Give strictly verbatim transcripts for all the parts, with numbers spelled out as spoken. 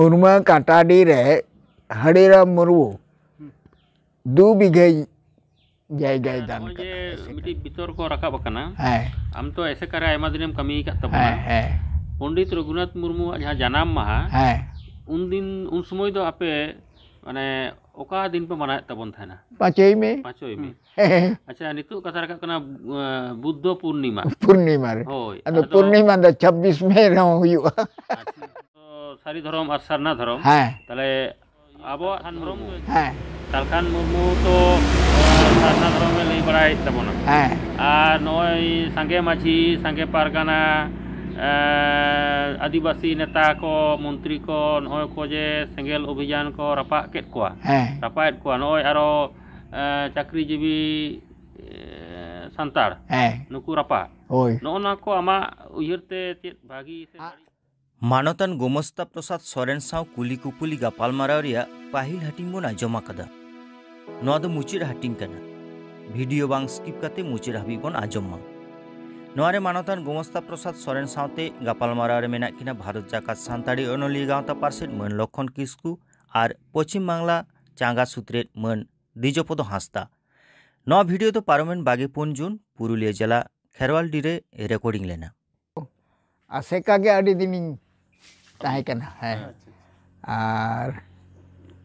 ᱩᱨᱢᱟᱹ ᱠᱟᱴᱟᱰᱤ ᱨᱮ ᱦᱟᱹᱲᱤᱨᱟᱢ ᱢᱩᱨᱢᱩ ᱫᱩ ᱵᱤᱜᱷᱟᱹ ᱡᱟᱭᱜᱟᱭ ᱫᱟᱱ ᱱᱚᱜᱼᱚᱭ ᱡᱮ ᱠᱟᱫᱟ᱾ ᱢᱤᱫᱴᱤᱡ ᱵᱤᱛᱚᱨᱠᱚ ᱨᱟᱠᱟᱵ ᱟᱠᱟᱱᱟ᱾ ᱦᱮᱸ᱾ ᱟᱢ ᱛᱚ ᱮᱥᱮᱠᱟ ᱨᱮ ᱟᱭᱢᱟ ᱫᱤᱱᱮᱢ ᱠᱟᱹᱢᱤ ᱟᱠᱟᱫ ᱛᱟᱵᱚᱱᱟ᱾ ᱦᱮᱸ, ᱦᱮᱸ᱾ ᱯᱚᱱᱰᱤᱛ ᱨᱚᱜᱷᱩᱱᱟᱛᱷ ᱢᱩᱨᱢᱩᱣᱟᱜ ᱡᱟᱦᱟᱸ ᱡᱟᱱᱟᱢ ᱢᱟᱦᱟ, ᱦᱮᱸ᱾ ᱩᱱ ᱫᱤᱱ, ᱩᱱ ᱥᱚᱢᱚᱭ ᱫᱚ ᱟᱯᱮ, ᱢᱟᱱᱮ, ᱚᱠᱟ ᱫᱤᱱ ᱯᱮ ᱢᱟᱱᱟᱣᱮᱫ ᱛᱟᱵᱚᱱ ᱛᱟᱦᱮᱱᱟ? ᱯᱟᱸᱪᱚᱭ ᱢᱮ᱾ ᱯᱟᱸᱪᱚᱭ ᱢᱮ᱾ ᱦᱮᱸ᱾ ᱟᱪᱪᱷᱟ, ᱱᱤᱛᱚᱜ ᱠᱟᱛᱷᱟ ᱨᱟᱠᱟᱵ ᱠᱟᱱᱟ, ᱟᱸ, ᱵᱩᱫᱽᱫᱷᱚ ᱯᱩᱨᱱᱤᱢᱟ᱾ ᱯᱩᱨᱱᱤᱢᱟ ᱨᱮ᱾ ᱦᱳᱭ, ᱟᱫᱚ ᱟᱫᱚ ᱯᱩᱨᱱᱤᱢᱟ ᱫᱚ ᱪᱷᱟᱵᱵᱤᱥ ᱢᱮ ᱨᱮᱦᱚᱸ ᱦᱩᱭᱩᱜᱼᱟ᱾ ᱟᱪᱪᱷᱟ, ᱛᱚ ᱥᱟᱹᱨᱤ ᱫᱷᱚᱨᱚᱢ ᱟᱨ ᱥᱟᱨᱱᱟ ᱫᱷᱚᱨᱚᱢ᱾ ᱦᱮᱸ᱾ ᱛᱟᱦᱞᱮ ᱟᱵᱚᱣᱟᱜ ᱥᱟᱞᱠᱷᱟᱱ ᱢᱩᱨᱢᱩ᱾ ᱦᱮᱸ᱾ ᱥᱟᱞᱠᱷᱟᱱ ᱢᱩᱨᱢᱩ ᱛᱚ, ᱟᱸ, ᱥᱟᱨᱱᱟ ᱫᱷᱚᱨᱚᱢᱮ ᱞᱟᱹᱭ ᱵᱟᱲᱟᱭᱮᱫ ᱛᱟᱵᱚᱱᱟ᱾ ᱦᱮᱸ᱾ ᱟᱨ ᱱᱚᱜᱼᱚᱭ ᱥᱟᱸᱜᱮ ᱢᱟᱹᱡᱷᱤ, ᱥᱟᱸᱜᱮ ᱯᱟᱨᱜᱟᱱᱟ, ᱟᱸ, ᱟᱹᱫᱤᱵᱟᱹᱥᱤ ᱱᱮᱛᱟ ᱠᱚ, ᱢᱚᱱᱛᱨᱤ ᱠᱚ, ᱱᱚᱜᱼᱚᱭ ᱠᱚ ᱡᱮ ᱥᱮᱸᱜᱮᱞ ᱚᱵᱷᱤᱡᱟᱱ ᱠᱚ ᱨᱟᱯᱟᱜ ᱠᱮᱫ ᱠᱚᱣᱟ, ᱦᱮᱸ᱾ ᱨᱟᱯᱟᱜᱮᱫ ᱠᱚᱣᱟ, ᱱᱚᱜᱼᱚᱭ ᱟᱨᱚ, ᱟᱸ, ᱪᱟᱹᱠᱨᱤᱡᱤᱵᱤ, ᱮᱸ, ᱥᱟᱱᱛᱟᱲ, ᱦᱮᱸ᱾ ᱱᱩᱠᱩ ᱨᱟᱯᱟᱜ᱾ ᱦᱳᱭ᱾ ᱱᱚᱜᱼᱚ ᱱᱚᱣᱟ ᱠᱚ ᱟᱢᱟᱜ ᱩᱭᱦᱟᱹᱨ ᱛᱮ ᱪᱮᱫ ᱵᱷᱟᱹᱜᱤ ᱥᱮ ᱟ- ᱵᱟᱹᱲᱤᱡ? ᱢᱟᱱᱚᱛᱟᱱ ᱜᱳᱢᱚᱥᱛᱟ ᱯᱨᱚᱥᱟᱫᱽ ᱥᱚᱨᱮᱱ ᱥᱟᱶ ᱠᱩᱞᱤ ᱠᱩᱯᱩᱞᱤ ᱜᱟᱯᱟᱞᱢᱟᱨᱟᱣ ᱨᱮᱭᱟᱜ ᱯᱟᱹᱦᱤᱞ ᱦᱟᱹᱴᱤᱧ ᱵᱚᱱ ᱟᱸᱡᱚᱢ ᱟᱠᱟᱫᱟ᱾ ᱱᱚᱣᱟ ᱫᱚ ᱢᱩᱪᱟᱹᱫ ᱦᱟᱹᱴᱤᱧ ᱠᱟᱱᱟ᱾ ᱵᱷᱤᱰᱤᱭᱳ ᱵᱟᱝ ᱥᱠᱤᱯ ᱠᱟᱛᱮ ᱢᱩᱪᱟᱹᱫ ᱦᱟᱹᱵᱤᱡ ᱵᱚᱱ ᱟᱸᱡᱚᱢ ᱢᱟ᱾ ᱱᱚᱣᱟ ᱨᱮ ᱢᱟᱱᱚᱛᱟᱱ ᱜᱳᱢᱚᱥᱛᱟ ᱯᱨᱚᱥᱟᱫᱽ ᱥᱚᱨᱮᱱ ᱥᱟᱶᱛᱮ ᱜᱟᱯᱟᱞᱢᱟᱨᱟᱣ ᱨᱮ ᱢᱮᱱᱟᱜ ᱠᱤᱱᱟ ᱵᱷᱟᱨᱚᱛ ᱡᱟᱠᱟᱛ ᱥᱟᱱᱛᱟᱲᱤ ᱚᱱᱚᱞᱤᱭᱟᱹ ᱜᱟᱶᱛᱟ ᱯᱟᱨᱥᱮᱛ ᱢᱟᱹᱱ ᱞᱚᱠᱠᱷᱚᱱ ᱠᱤᱥᱠᱩ ᱟᱨ ᱯᱚᱪᱷᱤᱢ ᱵᱟᱝᱞᱟ ᱪᱟᱸᱜᱟ ᱥᱩᱛᱨᱮᱛ ᱢᱟᱹᱱ ᱫᱤᱡᱚᱯᱚᱫᱚ ᱦᱟᱸᱥᱫᱟ᱾ ᱱᱚᱣᱟ ᱵᱷᱤᱰᱤᱭᱳ ᱫᱚ ᱯᱟᱨᱚᱢᱮᱱ ᱵᱟᱜᱮ ᱯᱩᱱ ᱡᱩᱱ ᱯᱩᱨᱩᱞᱤᱭᱟᱹ ᱡᱮᱞᱟ ᱠᱷᱮᱨᱣᱟᱞᱰᱤ ᱨᱮ ᱨᱮᱠᱚᱨᱰᱤᱝ ᱞᱮᱱᱟ᱾ ᱟᱥᱮᱠᱟ ᱜᱮ ᱟᱹᱰᱤ ᱫᱤᱱᱤᱧ ᱛᱟᱦᱮᱸ ᱠᱟᱱᱟ᱾ ᱦᱮᱸ᱾ ᱟᱪᱪᱷᱟ, ᱟᱪᱪᱷᱟ᱾ ᱟᱨ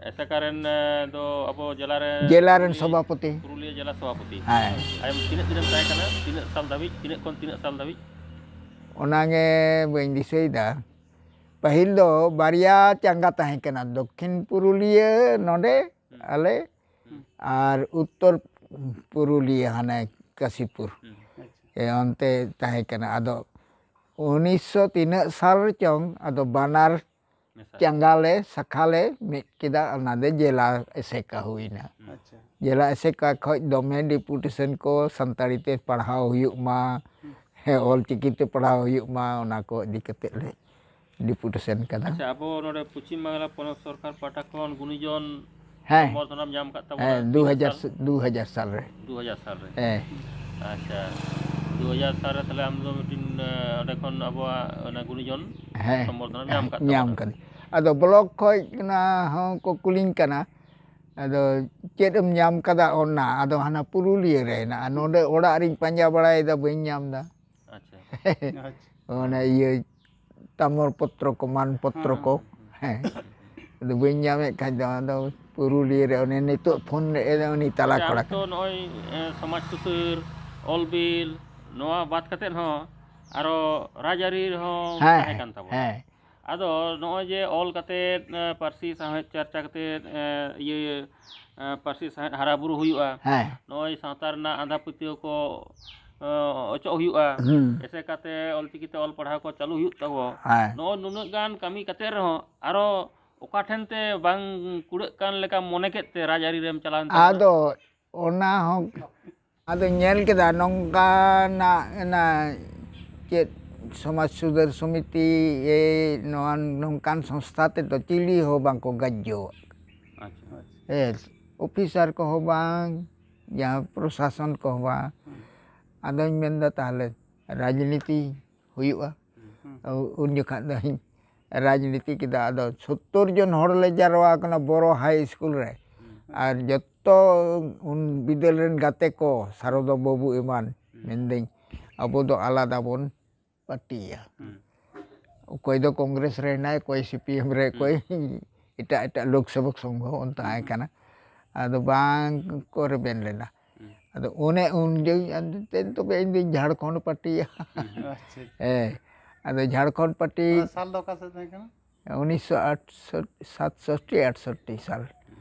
ᱮᱥᱮᱠᱟ ᱨᱮᱱ, ᱮ, ᱫᱚ ᱟᱵᱚ ᱡᱮᱞᱟ ᱨᱮ ᱡᱮᱞᱟ ᱨᱮᱱ ᱯᱩᱨᱩᱞᱤᱭᱟᱹ, ᱥᱚᱵᱷᱟᱯᱚᱛᱤ᱾ ᱯᱩᱨᱩᱞᱤᱭᱟᱹ ᱡᱮᱞᱟ ᱥᱚᱵᱷᱟᱯᱚᱛᱤ᱾ ᱦᱮᱸ᱾ ᱟᱭᱢ ᱛᱤᱱᱟᱹᱜ ᱫᱤᱱᱮᱢ ᱛᱟᱦᱮᱸ ᱠᱟᱱᱟ? ᱛᱤᱱᱟᱹᱜ ᱥᱟᱞ ᱫᱷᱟᱹᱵᱤᱡ? ᱛᱤᱱᱟᱹᱜ ᱠᱷᱚᱱ ᱛᱤᱱᱟᱹᱜ ᱥᱟᱞ ᱫᱷᱟᱹᱵᱤᱡ? ᱚᱱᱟᱜᱮ ᱵᱟᱹᱧ ᱫᱤᱥᱟᱹᱭᱮᱫᱟ᱾ ᱯᱟᱹᱦᱤᱞ ᱫᱚ ᱵᱟᱨᱭᱟ ᱪᱟᱸᱜᱟ ᱛᱟᱦᱮᱸ ᱠᱟᱱᱟ, ᱫᱚᱠᱠᱷᱤᱱ ᱯᱩᱨᱩᱞᱤᱭᱟᱹ ᱱᱚᱰᱮ ᱦᱩᱸ᱾ ᱟᱞᱮ, ᱦᱩᱸ᱾ ᱟᱨ ᱩᱛᱛᱚᱨ ᱯᱩᱨᱩᱞᱤᱭᱟᱹ ᱦᱟᱱᱮ ᱠᱟᱥᱤᱯᱩᱨ᱾ ᱦᱩᱸ᱾ ᱮ, ᱚᱱᱛᱮ ᱛᱟᱦᱮᱸ ᱠᱟᱱᱟ᱾ ᱟᱫᱚ ᱩᱱᱤᱥᱥᱚ ᱛᱤᱱᱟᱹᱜ ᱥᱟᱞ ᱨᱮᱪᱚᱝ ᱟᱫᱚ ᱵᱟᱱᱟᱨ ᱢᱮᱥᱟ᱾ ᱪᱟᱸᱜᱟ ᱞᱮ, ᱥᱟᱠᱷᱟ ᱞᱮ ᱢᱤᱫ ᱠᱮᱫᱟ, ᱚᱱᱟ ᱫᱚ ᱡᱮᱞᱟ ᱮᱥᱮᱠᱟ ᱦᱩᱭᱱᱟ᱾ ᱟᱪᱪᱷᱟ᱾ ᱡᱮᱞᱟ ᱮᱥᱮᱠᱟ ᱠᱷᱚᱡ ᱫᱚᱢᱮ ᱰᱮᱯᱩᱴᱮᱥᱚᱱ ᱠᱚ ᱥᱟᱱᱛᱟᱲᱤ ᱛᱮ ᱯᱟᱲᱦᱟᱣ ᱦᱩᱭᱩᱜ ᱢᱟ, ᱦᱩᱸ᱾ ᱦᱮᱸ, ᱚᱞ ᱪᱤᱠᱤ ᱛᱮ ᱯᱟᱲᱦᱟᱣ ᱦᱩᱭᱩᱜ ᱢᱟ, ᱚᱱᱟ ᱠᱚ ᱤᱫᱤ ᱠᱟᱛᱮᱫ ᱞᱮ ᱰᱮᱯᱩᱴᱮᱥᱚᱱ ᱠᱟᱫᱟ᱾ ᱟᱪᱪᱷᱟ, ᱟᱵᱚ ᱱᱚᱰᱮ ᱯᱚᱪᱷᱤᱢ ᱵᱟᱝᱞᱟ ᱯᱚᱱᱚᱛ ᱥᱚᱨᱠᱟᱨ ᱯᱟᱦᱴᱟ ᱠᱷᱚᱱ ᱜᱩᱱᱤᱡᱚᱱ ᱦᱮᱸ᱾ ᱥᱚᱢᱵᱚᱨᱫᱷᱚᱱᱟᱢ ᱧᱟᱢ ᱟᱠᱟᱫ ᱛᱟᱵᱚᱱᱟ ᱦᱮᱸ, ᱛᱤᱱᱟᱹᱜ ᱫᱩ ᱦᱟᱡᱟᱨ ᱥᱟᱞ? ᱫᱩ ᱦᱟᱡᱟᱨ ᱥᱟᱞ ᱨᱮ᱾ ᱫᱩ ᱦᱟᱡᱟᱨ ᱥᱟᱞ ᱨᱮ? ᱦᱮᱸ᱾ ᱟᱪᱪᱷᱟ, ᱫᱩ ᱦᱟᱡᱟᱨ ᱥᱟᱞ ᱨᱮ ᱛᱟᱦᱞᱮ ᱟᱢ ᱫᱚ ᱢᱤᱫᱴᱤᱱ, ᱚᱸᱰᱮ ᱠᱷᱚᱱ ᱟᱵᱚᱣᱟᱜ ᱚᱱᱟ ᱜᱩᱱᱤᱡᱚᱱ ᱦᱮᱸ, ᱥᱚᱢᱵᱚᱨᱫᱷᱚᱱᱟ ᱧᱟᱢ ᱟᱠᱟᱫ ᱧᱟᱢ ᱛᱟᱵᱚᱱᱟ᱾ ᱠᱟᱫᱟᱹᱧ᱾ ᱟᱫᱚ ᱵᱞᱚᱠ ᱠᱷᱚᱡ ᱚᱱᱟ ᱦᱚᱸᱠᱚ ᱠᱩᱞᱤᱧ ᱠᱟᱱᱟ, ᱟᱫᱚ ᱪᱮᱫ ᱮᱢ ᱧᱟᱢ ᱠᱟᱫᱟ ᱚᱱᱟ? ᱟᱫᱚ ᱦᱟᱱᱟ ᱯᱩᱨᱩᱞᱤᱭᱟᱹ ᱨᱮ ᱦᱮᱱᱟᱜᱼᱟ, ᱱᱚᱰᱮ ᱚᱲᱟᱜ ᱨᱤᱧ ᱯᱟᱸᱡᱟ ᱵᱟᱲᱟᱭᱮᱫᱟ, ᱵᱟᱹᱧ ᱧᱟᱢ ᱮᱫᱟ᱾ ᱟᱪᱪᱷᱟ᱾ ᱟᱪᱪᱷᱟ᱾ ᱚᱱᱟ ᱤᱭᱟᱹ ᱛᱟᱢᱚᱨ ᱯᱚᱛᱨᱚ ᱠᱚ, ᱢᱟᱱ ᱯᱚᱛᱨᱚ ᱦᱮᱸ, ᱠᱚ᱾ ᱦᱮᱸ᱾ ᱦᱮᱸ᱾ ᱟᱫᱚ ᱵᱟᱹᱧ ᱧᱟᱢᱮᱫ ᱠᱷᱟᱱ ᱫᱚ, ᱟᱫᱚ ᱯᱩᱨᱩᱞᱤᱭᱟᱹ ᱨᱮ ᱚᱱᱮ ᱱᱤᱛᱚᱜ ᱯᱷᱳᱱ ᱞᱮᱫ ᱮᱫᱟ ᱩᱱᱤ ᱛᱟᱞᱟ ᱟᱪᱪᱷᱟ, ᱠᱚᱲᱟ᱾ ᱟᱢ ᱛᱚ ᱱᱚᱜᱼᱚᱭ, ᱮ, ᱥᱚᱢᱟᱡᱽ ᱥᱩᱥᱟᱹᱨ, ᱚᱞ ᱵᱤᱞ, ᱱᱚᱣᱟ ᱵᱟᱫ ᱠᱟᱛᱮᱫ ᱦᱚᱸ ᱟᱨᱚ ᱨᱟᱡᱽᱟᱹᱨᱤ ᱨᱮᱦᱚᱸ ᱦᱮᱸ, ᱛᱟᱦᱮᱸ ᱦᱮᱸ, ᱠᱟᱱ ᱛᱟᱵᱚᱱᱟ᱾ ᱦᱮᱸ᱾ ᱟᱫᱚ ᱱᱚᱜᱼᱚᱭ ᱡᱮ ᱚᱞ ᱠᱟᱛᱮᱫ, ᱮ, ᱯᱟᱹᱨᱥᱤ ᱥᱟᱶᱦᱮᱫ ᱪᱟᱨᱪᱟ ᱠᱟᱛᱮᱫ, ᱮ, ᱤᱭᱟᱹ, ᱮ, ᱯᱟᱹᱨᱥᱤ ᱥᱟᱶᱦᱮᱫ ᱦᱟᱨᱟ ᱵᱩᱨᱩ ᱦᱩᱭᱩᱜᱼᱟ, ᱦᱮᱸ᱾ ᱱᱚᱜᱼᱚᱭ ᱥᱟᱶᱛᱟ ᱨᱮᱱᱟᱜ ᱟᱸᱫᱷᱟ ᱯᱟᱹᱛᱭᱟᱹᱣ ᱠᱚ, ᱮ, ᱚᱪᱚᱜ ᱦᱩᱭᱩᱜᱼᱟ, ᱦᱩᱸ᱾ ᱮᱥᱮᱠᱟᱛᱮ ᱚᱞᱪᱤᱠᱤ ᱛᱮ ᱚᱞ ᱯᱟᱲᱦᱟᱣ ᱠᱚ ᱪᱟᱹᱞᱩ ᱦᱩᱭᱩᱜ ᱛᱟᱵᱚ᱾ ᱦᱮᱸ᱾ ᱱᱚᱜᱼᱚᱭ ᱱᱩᱱᱟᱹᱜ ᱜᱟᱱ ᱠᱟᱹᱢᱤ ᱠᱟᱛᱮᱫ ᱨᱮᱦᱚᱸ ᱟᱨᱚ ᱚᱠᱟ ᱴᱷᱮᱱ ᱛᱮ ᱵᱟᱝ ᱠᱩᱲᱟᱹᱜ ᱠᱟᱱ ᱞᱮᱠᱟ ᱢᱚᱱᱮ ᱠᱮᱫ ᱛᱮ ᱨᱟᱡᱽᱟᱹᱨᱤ ᱨᱮᱢ ᱪᱟᱞᱟᱣᱮᱱ ᱛᱟᱵᱚᱱᱟ? ᱟᱫᱚ ᱚᱱᱟ ᱦᱚᱸ, ᱟᱫᱚ ᱧᱮᱞ ᱠᱮᱫᱟ ᱱᱚᱝᱠᱟᱱᱟᱜ ᱚᱱᱟ ᱪᱮᱫ ᱥᱚᱢᱟᱡᱽ ᱥᱩᱫᱷᱟᱹᱨ ᱥᱚᱢᱤᱛᱤ, ᱮᱭ ᱱᱚᱣᱟ ᱱᱚᱝᱠᱟᱱ ᱥᱚᱝᱥᱛᱷᱟ ᱛᱮᱫᱚ ᱪᱤᱞᱤ ᱦᱚᱸ ᱵᱟᱝᱠᱚ ᱜᱟᱡᱽᱡᱚᱣᱟᱜ᱾ ᱟᱪᱪᱷᱟ᱾ ᱦᱮᱸ, ᱚᱯᱷᱤᱥᱟᱨ ᱠᱚᱦᱚᱸ ᱵᱟᱝ, ᱡᱟᱦᱟᱸ ᱯᱨᱚᱥᱟᱥᱚᱱ ᱠᱚᱦᱚᱸ ᱵᱟᱝ᱾ ᱦᱩᱸ᱾ ᱟᱫᱚᱧ ᱢᱮᱱᱫᱟ ᱛᱟᱦᱞᱮ ᱨᱟᱡᱽᱱᱤᱛᱤ ᱦᱩᱭᱩᱜᱼᱟ᱾ ᱦᱩᱸ᱾ ᱩᱱ ᱡᱚᱠᱷᱟᱜ ᱫᱚᱧ ᱨᱟᱡᱽᱱᱤᱛᱤ ᱠᱮᱫᱟ᱾ ᱟᱫᱚ ᱥᱳᱛᱛᱳᱨ ᱡᱚᱱ ᱦᱚᱲ ᱞᱮ ᱡᱟᱨᱣᱟ ᱟᱠᱟᱱᱟ ᱵᱚᱨᱚ ᱦᱟᱭ ᱥᱠᱩᱞ ᱨᱮ᱾ ᱦᱩᱸ᱾ ᱟᱨ ᱡᱚᱛᱚ ᱩᱱ ᱵᱤᱫᱟᱹᱞ ᱨᱮᱱ ᱜᱟᱛᱮ ᱠᱚ, ᱥᱟᱨᱚᱫᱟ ᱵᱟᱹᱵᱩ ᱮᱢᱟᱱ, ᱦᱩᱸ᱾ ᱢᱮᱱᱫᱟᱹᱧ, ᱟᱵᱚ ᱫᱚ ᱟᱞᱟᱫᱟ ᱵᱚᱱ ᱯᱟᱹᱴᱤᱭᱟ᱾ ᱦᱩᱸ᱾ ᱚᱠᱚᱭ ᱫᱚ ᱠᱚᱝᱜᱨᱮᱥ ᱨᱮ ᱦᱮᱱᱟᱭ, ᱚᱠᱚᱭ ᱥᱤ ᱯᱤ ᱮᱢ ᱨᱮ, ᱦᱩᱸ᱾ ᱚᱠᱚᱭ ᱮᱴᱟᱜ ᱮᱴᱟᱜ ᱞᱳᱠ ᱥᱮᱵᱚᱠ ᱥᱚᱝᱜᱷᱚ ᱚᱱ ᱛᱟᱦᱮᱸ ᱦᱩᱸ᱾ ᱠᱟᱱᱟ᱾ ᱟᱫᱚ ᱵᱟᱝ ᱠᱚ ᱨᱮᱵᱮᱱ ᱞᱮᱱᱟ᱾ ᱦᱩᱸ᱾ ᱟᱫᱚ ᱚᱱᱮ ᱩᱱ ᱡᱚᱠᱷᱚᱱ ᱟᱫᱚ ᱛᱮ ᱛᱚᱵᱮ ᱤᱧ ᱫᱚᱧ ᱡᱷᱟᱲᱠᱷᱚᱸᱰ ᱯᱟᱹᱴᱤᱭᱟ᱾ ᱦᱩᱸ᱾ ᱟᱪᱪᱷᱟ, ᱟᱪᱪᱷᱟ᱾ ᱦᱮᱸ᱾ ᱟᱫᱚ ᱡᱷᱟᱲᱠᱷᱚᱸᱰ ᱯᱟᱹᱴᱤ ᱚᱱᱟ ᱥᱟᱞ ᱫᱚ ᱚᱠᱟ ᱥᱮᱫ ᱛᱟᱦᱮᱸ ᱠᱟᱱᱟ? ᱩᱱᱤᱥᱥᱚ ᱥᱟᱛᱥᱚᱴᱴᱤ ᱟᱴᱥᱚᱴᱴᱤ ᱥᱟᱞ,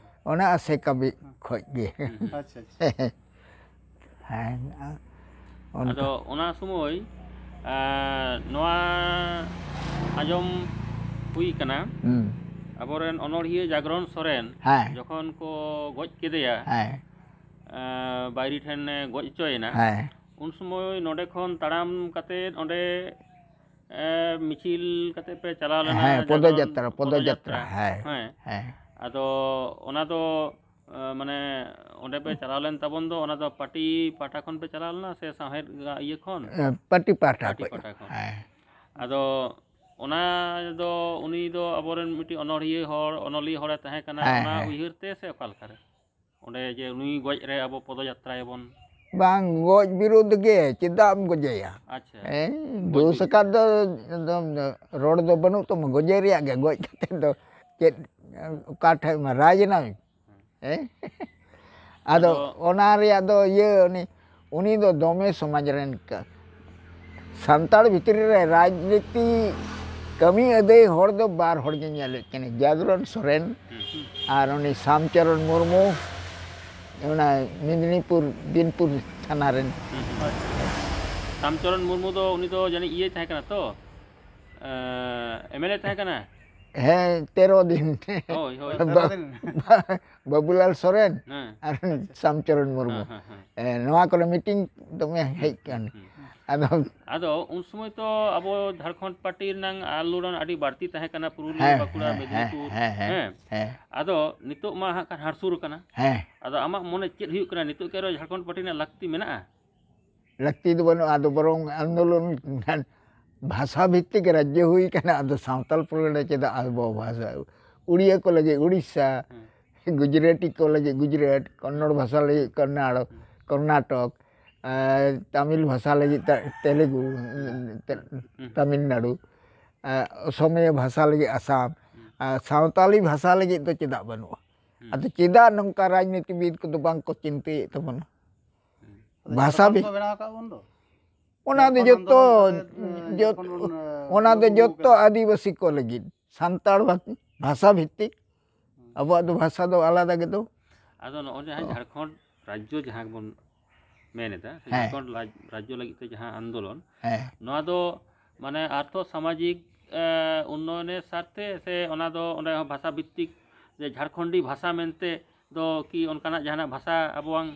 ᱚᱱᱟ ᱟᱥᱮᱠᱟ ᱵᱤ-, ᱦᱮᱸ᱾ ᱠᱷᱚᱡ ᱜᱮ᱾ ᱦᱩᱸ, ᱦᱩᱸ᱾ ᱟᱪᱪᱷᱟ, ᱟᱪᱪᱷᱟ᱾ ᱦᱮᱸ, ᱟᱨ ᱚᱱᱠᱟ᱾ ᱟᱫᱚ ᱚᱱᱟ ᱥᱚᱢᱚᱭ, ᱟᱸ, ᱱᱚᱣᱟ ᱟᱸᱡᱚᱢ ᱦᱩᱭ ᱠᱟᱱᱟ, ᱦᱩᱸ᱾ ᱟᱵᱚᱨᱮᱱ ᱚᱱᱚᱲᱦᱤᱭᱟᱹ ᱡᱟᱜᱽᱨᱚᱱ ᱥᱚᱨᱮᱱ ᱦᱮᱸ᱾ ᱡᱚᱠᱷᱚᱱ ᱠᱚ ᱜᱚᱡ ᱠᱮᱫᱮᱭᱟ, ᱦᱮᱸ᱾ ᱟᱸ, ᱵᱟᱭᱨᱤ ᱴᱷᱮᱱᱮ ᱜᱚᱡ ᱦᱚᱪᱚᱭᱮᱱᱟ, ᱦᱮᱸ᱾ ᱩᱱ ᱥᱚᱢᱚᱭ ᱱᱚᱰᱮ ᱠᱷᱚᱱ ᱛᱟᱲᱟᱢ ᱠᱟᱛᱮᱫ ᱚᱸᱰᱮ, ᱮ, ᱢᱤᱪᱷᱤᱞ ᱠᱟᱛᱮᱫ ᱯᱮ ᱪᱟᱞᱟᱣ ᱞᱮᱱᱟ, ᱦᱮᱸ, ᱡᱟᱜᱽᱨᱚᱱ ᱯᱚᱫᱚᱡᱟᱛᱨᱟ, ᱯᱚᱫᱚᱡᱟᱛᱨᱟ, ᱯᱚᱫᱚᱡᱟᱛᱨᱟ᱾ ᱦᱮᱸ, ᱦᱮᱸ᱾ ᱦᱮᱸ᱾ ᱟᱫᱚ ᱚᱱᱟ ᱫᱚ ᱢᱟᱱᱮ ᱚᱸᱰᱮ ᱯᱮ ᱪᱟᱞᱟᱣ ᱞᱮᱱ ᱛᱟᱵᱚᱱ ᱫᱚ, ᱚᱱᱟ ᱫᱚ ᱯᱟᱨᱴᱤ ᱯᱟᱦᱴᱟ ᱠᱷᱚᱱ ᱯᱮ ᱪᱟᱞᱟᱣ ᱞᱮᱱᱟ ᱥᱮ ᱥᱟᱶᱦᱮᱫ ᱜᱟ- ᱤᱭᱟᱹ ᱠᱷᱚᱱ? ᱯᱟᱨᱴᱤ ᱯᱟᱦᱴᱟ ᱯᱟᱨᱴᱤ ᱠᱷᱚᱱ᱾ ᱯᱟᱦᱴᱟ ᱠᱷᱚᱱ᱾ ᱦᱮᱸ᱾ ᱟᱫᱚ ᱚᱱᱟ ᱫᱚ ᱩᱱᱤ ᱫᱚ ᱟᱵᱚᱨᱮᱱ ᱢᱤᱫᱴᱤᱡ ᱚᱱᱚᱲᱦᱤᱭᱟᱹ ᱦᱚᱲ, ᱚᱱᱚᱞᱤᱭᱟᱹ ᱦᱚᱲᱮ ᱛᱟᱦᱮᱸ ᱠᱟᱱᱟ, ᱦᱮᱸ, ᱚᱱᱟ ᱦᱮᱸ᱾ ᱩᱭᱦᱟᱹᱨ ᱛᱮ ᱥᱮ ᱚᱠᱟ ᱞᱮᱠᱟᱨᱮ? ᱚᱸᱰᱮ ᱡᱮ ᱩᱱᱤ ᱜᱚᱡ ᱨᱮ ᱟᱵᱚ ᱯᱚᱫᱚᱡᱟᱛᱨᱟᱭᱟᱵᱚᱱ᱾ ᱵᱟᱝ, ᱜᱚᱡ ᱵᱤᱨᱩᱫᱽ ᱜᱮ, ᱪᱮᱫᱟᱜ ᱮᱢ ᱜᱚᱡᱮᱭᱟ? ᱟᱪᱪᱷᱟ᱾ ᱦᱮᱸ, ᱜᱚᱡ ᱫᱳᱥ ᱵᱤᱨᱩᱫᱽ᱾ ᱟᱠᱟᱫ ᱫᱚ ᱮᱠᱫᱚᱢ ᱨᱚᱲ ᱫᱚ ᱵᱟᱹᱱᱩᱜ ᱛᱟᱢᱟ, ᱜᱚᱡᱮ ᱨᱮᱭᱟᱜ ᱜᱮ, ᱜᱚᱡ ᱠᱟᱛᱮ ᱫᱚ ᱪᱮᱫ, ᱚᱠᱟ ᱴᱷᱮᱡ ᱢᱟ ᱨᱟᱡᱽ ᱮᱱᱟᱭ? ᱦᱮᱸ? ᱟᱫᱚ ᱟᱫᱚ ᱚᱱᱟ ᱨᱮᱭᱟᱜ ᱫᱚ ᱤᱭᱟᱹ, ᱩᱱᱤ, ᱩᱱᱤ ᱫᱚ ᱫᱚᱢᱮ ᱥᱚᱢᱟᱡᱽ ᱨᱮᱱ ᱠᱟ-, ᱥᱟᱱᱛᱟᱲ ᱵᱷᱤᱛᱨᱤ ᱨᱮ ᱨᱟᱡᱽᱱᱤᱛᱤ ᱠᱟᱹᱢᱤ ᱟᱹᱫᱟᱹᱭ ᱦᱚᱲ ᱫᱚ ᱵᱟᱨ ᱦᱚᱲ ᱜᱤᱧ ᱧᱮᱞᱮᱫ ᱠᱤᱱᱟ, ᱡᱟᱜᱽᱨᱚᱱ ᱥᱚᱨᱮᱱ ᱦᱩᱸ, ᱦᱩᱸ᱾ ᱟᱨ ᱩᱱᱤ ᱥᱟᱢᱪᱚᱨᱚᱱ ᱢᱩᱨᱢᱩ, ᱚᱱᱟ ᱢᱮᱫᱽᱱᱤᱯᱩᱨ, ᱵᱤᱱᱯᱩᱨ ᱛᱷᱟᱱᱟ ᱨᱮᱱ᱾ ᱦᱩᱸ, ᱦᱩᱸ᱾ ᱥᱟᱢᱪᱚᱨᱚᱱ ᱢᱩᱨᱢᱩ ᱫᱚ, ᱩᱱᱤ ᱫᱚ ᱡᱟᱹᱱᱤᱡ ᱤᱭᱟᱹᱭ ᱛᱟᱦᱮᱸ ᱠᱟᱱᱟ ᱛᱚ, ᱮᱢ ᱮᱞ ᱮ ᱛᱟᱦᱮᱸ ᱠᱟᱱᱟ? ᱦᱮᱸ, ᱛᱮᱨᱚ ᱫᱤᱱ᱾ ᱦᱳᱭ, ᱦᱳᱭ᱾ ᱵᱟ-, ᱛᱮᱨᱚ ᱫᱤᱱ᱾ ᱵᱟ-, ᱵᱟᱵᱩᱞᱟᱞ ᱥᱚᱨᱮᱱ ᱦᱮᱸ᱾ ᱟᱨ ᱥᱟᱢᱪᱚᱨᱚᱱ ᱢᱩᱨᱢᱩ᱾ ᱦᱮᱸ, ᱦᱮᱸ, ᱦᱮᱸ᱾ ᱮ, ᱱᱚᱣᱟ ᱠᱚᱨᱮ ᱢᱤᱴᱤᱝ ᱫᱚᱢᱮ ᱦᱮᱡ ᱠᱟᱱ᱾ ᱦᱩᱸ, ᱦᱩᱸ᱾ ᱟᱫᱚ ᱟᱫᱚ ᱩᱱ ᱥᱚᱢᱚᱭ ᱛᱚ ᱟᱵᱚ ᱡᱷᱟᱲᱠᱷᱚᱸᱰ ᱯᱟᱨᱴᱤ ᱨᱮᱱᱟᱝ ᱟᱱᱫᱳᱞᱚᱱ ᱟᱹᱰᱤ ᱵᱟᱹᱲᱛᱤ ᱛᱟᱦᱮᱸ ᱠᱟᱱᱟ, ᱯᱩᱨᱩᱞᱤᱭᱟᱹ, ᱦᱮᱸ, ᱵᱟᱸᱠᱩᱲᱟ, ᱦᱮᱸ, ᱦᱮᱸ, ᱢᱮᱫᱽᱱᱤᱯᱩᱨ, ᱦᱮᱸ, ᱦᱮᱸ, ᱦᱮᱸ᱾ ᱦᱮᱸ᱾ ᱟᱫᱚ ᱱᱤᱛᱚᱜ ᱢᱟ ᱦᱟᱸᱜ ᱠᱷᱟᱱ ᱦᱟᱹᱨᱥᱩᱨ ᱠᱟᱱᱟ᱾ ᱦᱮᱸ᱾ ᱟᱫᱚ ᱟᱢᱟᱜ ᱢᱚᱱᱮ ᱪᱮᱫ ᱦᱩᱭᱩᱜ ᱠᱟᱱᱟ, ᱱᱤᱛᱚᱜ ᱠᱤ ᱟᱨᱚ ᱡᱷᱟᱲᱠᱷᱚᱸᱰ ᱯᱟᱨᱴᱤ ᱨᱮᱱᱟᱜ ᱞᱟᱹᱠᱛᱤ ᱢᱮᱱᱟᱜᱼᱟ? ᱞᱟᱹᱠᱛᱤ ᱫᱚ ᱵᱟᱹᱱᱩᱜᱼᱟ, ᱟᱫᱚ ᱵᱚᱨᱚᱝ ᱟᱱᱫᱳᱞᱚᱱ ᱵᱷᱟᱥᱟ ᱵᱷᱤᱛᱛᱤᱠ ᱨᱟᱡᱽᱡᱚ ᱦᱩᱭ ᱠᱟᱱᱟ, ᱟᱫᱚ ᱥᱟᱶᱛᱟᱞ ᱯᱟᱨᱜᱟᱱᱟ ᱪᱮᱫᱟᱜ ᱟᱵᱚ ᱵᱷᱟᱥᱟ? ᱩᱲᱤᱭᱟ ᱠᱚ ᱞᱟᱹᱜᱤᱫ ᱩᱲᱤᱥᱥᱟ, ᱦᱮᱸ᱾ ᱜᱩᱡᱽᱨᱟᱴᱤ ᱠᱚ ᱞᱟᱹᱜᱤᱫ ᱜᱩᱡᱽᱨᱟᱴ, ᱠᱚᱱᱱᱚᱲ ᱵᱷᱟᱥᱟ ᱞᱟᱹᱜᱤᱫ ᱠᱚᱱᱱᱟᱲ, ᱦᱮᱸ᱾ ᱠᱚᱨᱱᱟᱴᱚᱠ, ᱟᱨ ᱛᱟᱢᱤᱞ ᱵᱷᱟᱥᱟ ᱞᱟᱹᱜᱤᱫ ᱛᱟ-, ᱛᱮᱞᱮᱜᱩ, ᱛᱮ-, ᱦᱮᱸ᱾ ᱛᱟᱢᱤᱞᱱᱟᱲᱩ, ᱟᱨ ᱚᱥᱚᱢᱤᱭᱟ ᱵᱷᱟᱥᱟ ᱞᱟᱹᱜᱤᱫ ᱟᱥᱟᱢ, ᱦᱮᱸ᱾ ᱟᱨ ᱥᱟᱶᱛᱟᱞᱤ ᱵᱷᱟᱥᱟ ᱞᱟᱹᱜᱤᱫ ᱫᱚ ᱪᱮᱫᱟᱜ ᱵᱟᱹᱱᱩᱜᱼᱟ? ᱦᱮᱸ᱾ ᱟᱫᱚ ᱪᱮᱫᱟᱜ ᱱᱚᱝᱠᱟ ᱨᱟᱡᱽᱱᱤᱛᱤᱵᱤᱫ ᱠᱚᱫᱚ ᱵᱟᱝ ᱠᱚ ᱪᱤᱱᱛᱟᱹᱭᱮᱫ ᱛᱟᱵᱚᱱᱟ? ᱦᱮᱸ᱾ ᱟᱫᱚ ᱵᱷᱟᱥᱟ ᱡᱷᱟᱲᱠᱷᱚᱸᱰ ᱵᱷᱤ- ᱠᱚ ᱵᱮᱱᱟᱣ ᱟᱠᱟᱫ ᱵᱚᱱ ᱫᱚ? ᱚᱱᱟ ᱫᱚ ᱡᱷᱟᱲᱠᱷᱚᱸᱰ ᱡᱚᱛᱚ, ᱟᱱᱫᱳᱞᱚᱱ ᱨᱮ, ᱮ, ᱡᱚᱛ-, ᱡᱷᱟᱲᱠᱷᱚᱸᱰ ᱵᱚᱱ, ᱮ, ᱚᱱᱟ ᱫᱚ ᱟᱹᱜᱩ ᱡᱚᱛᱚ ᱟᱠᱟᱫᱟ᱾ ᱟᱹᱫᱤᱵᱟᱹᱥᱤ ᱠᱚ ᱞᱟᱹᱜᱤᱫ, ᱥᱟᱱᱛᱟᱲ ᱵᱷᱟ-, ᱵᱷᱟᱥᱟ ᱵᱷᱤᱛᱛᱤᱠ᱾ ᱦᱩᱸ᱾ ᱟᱵᱚᱣᱟᱜ ᱫᱚ ᱵᱷᱟᱥᱟ ᱫᱚ ᱟᱞᱟᱫᱟ ᱜᱮᱫᱚ᱾ ᱟᱫᱚ ᱱᱚᱜᱼᱚᱭ ᱡᱟᱦᱟᱸ ᱚ᱾ ᱡᱷᱟᱲᱠᱷᱚᱸᱰ ᱨᱟᱡᱽᱡᱚ ᱡᱟᱦᱟᱸ ᱵᱚᱱ ᱢᱮᱱ ᱮᱫᱟ, ᱥᱮ ᱦᱮᱸ᱾ ᱡᱷᱟᱲᱠᱷᱚᱸᱰ ᱨᱟᱡᱽ-, ᱨᱟᱡᱽᱡᱚ ᱞᱟᱹᱜᱤᱫ ᱛᱮ ᱡᱟᱦᱟᱸ ᱟᱱᱫᱳᱞᱚᱱ, ᱦᱮᱸ᱾ ᱱᱚᱣᱟ ᱫᱚ ᱢᱟᱱᱮ ᱟᱨᱛᱷᱚ ᱥᱟᱢᱟᱡᱤᱠ, ᱮ, ᱩᱱᱱᱚᱭᱚᱱᱮᱨ ᱥᱟᱨᱛᱷᱮ, ᱥᱮ ᱚᱱᱟ ᱫᱚ ᱚᱸᱰᱮ ᱦᱚᱸ ᱵᱷᱟᱥᱟ ᱵᱷᱤᱛᱛᱤᱠ, ᱡᱮ ᱡᱷᱟᱲᱠᱷᱚᱸᱰᱤ ᱵᱷᱟᱥᱟ ᱢᱮᱱᱛᱮ ᱫᱚ ᱠᱤ ᱚᱱᱠᱟᱱᱟᱜ ᱡᱟᱦᱟᱱᱟᱜ ᱵᱷᱟᱥᱟ ᱟᱵᱚᱣᱟᱝ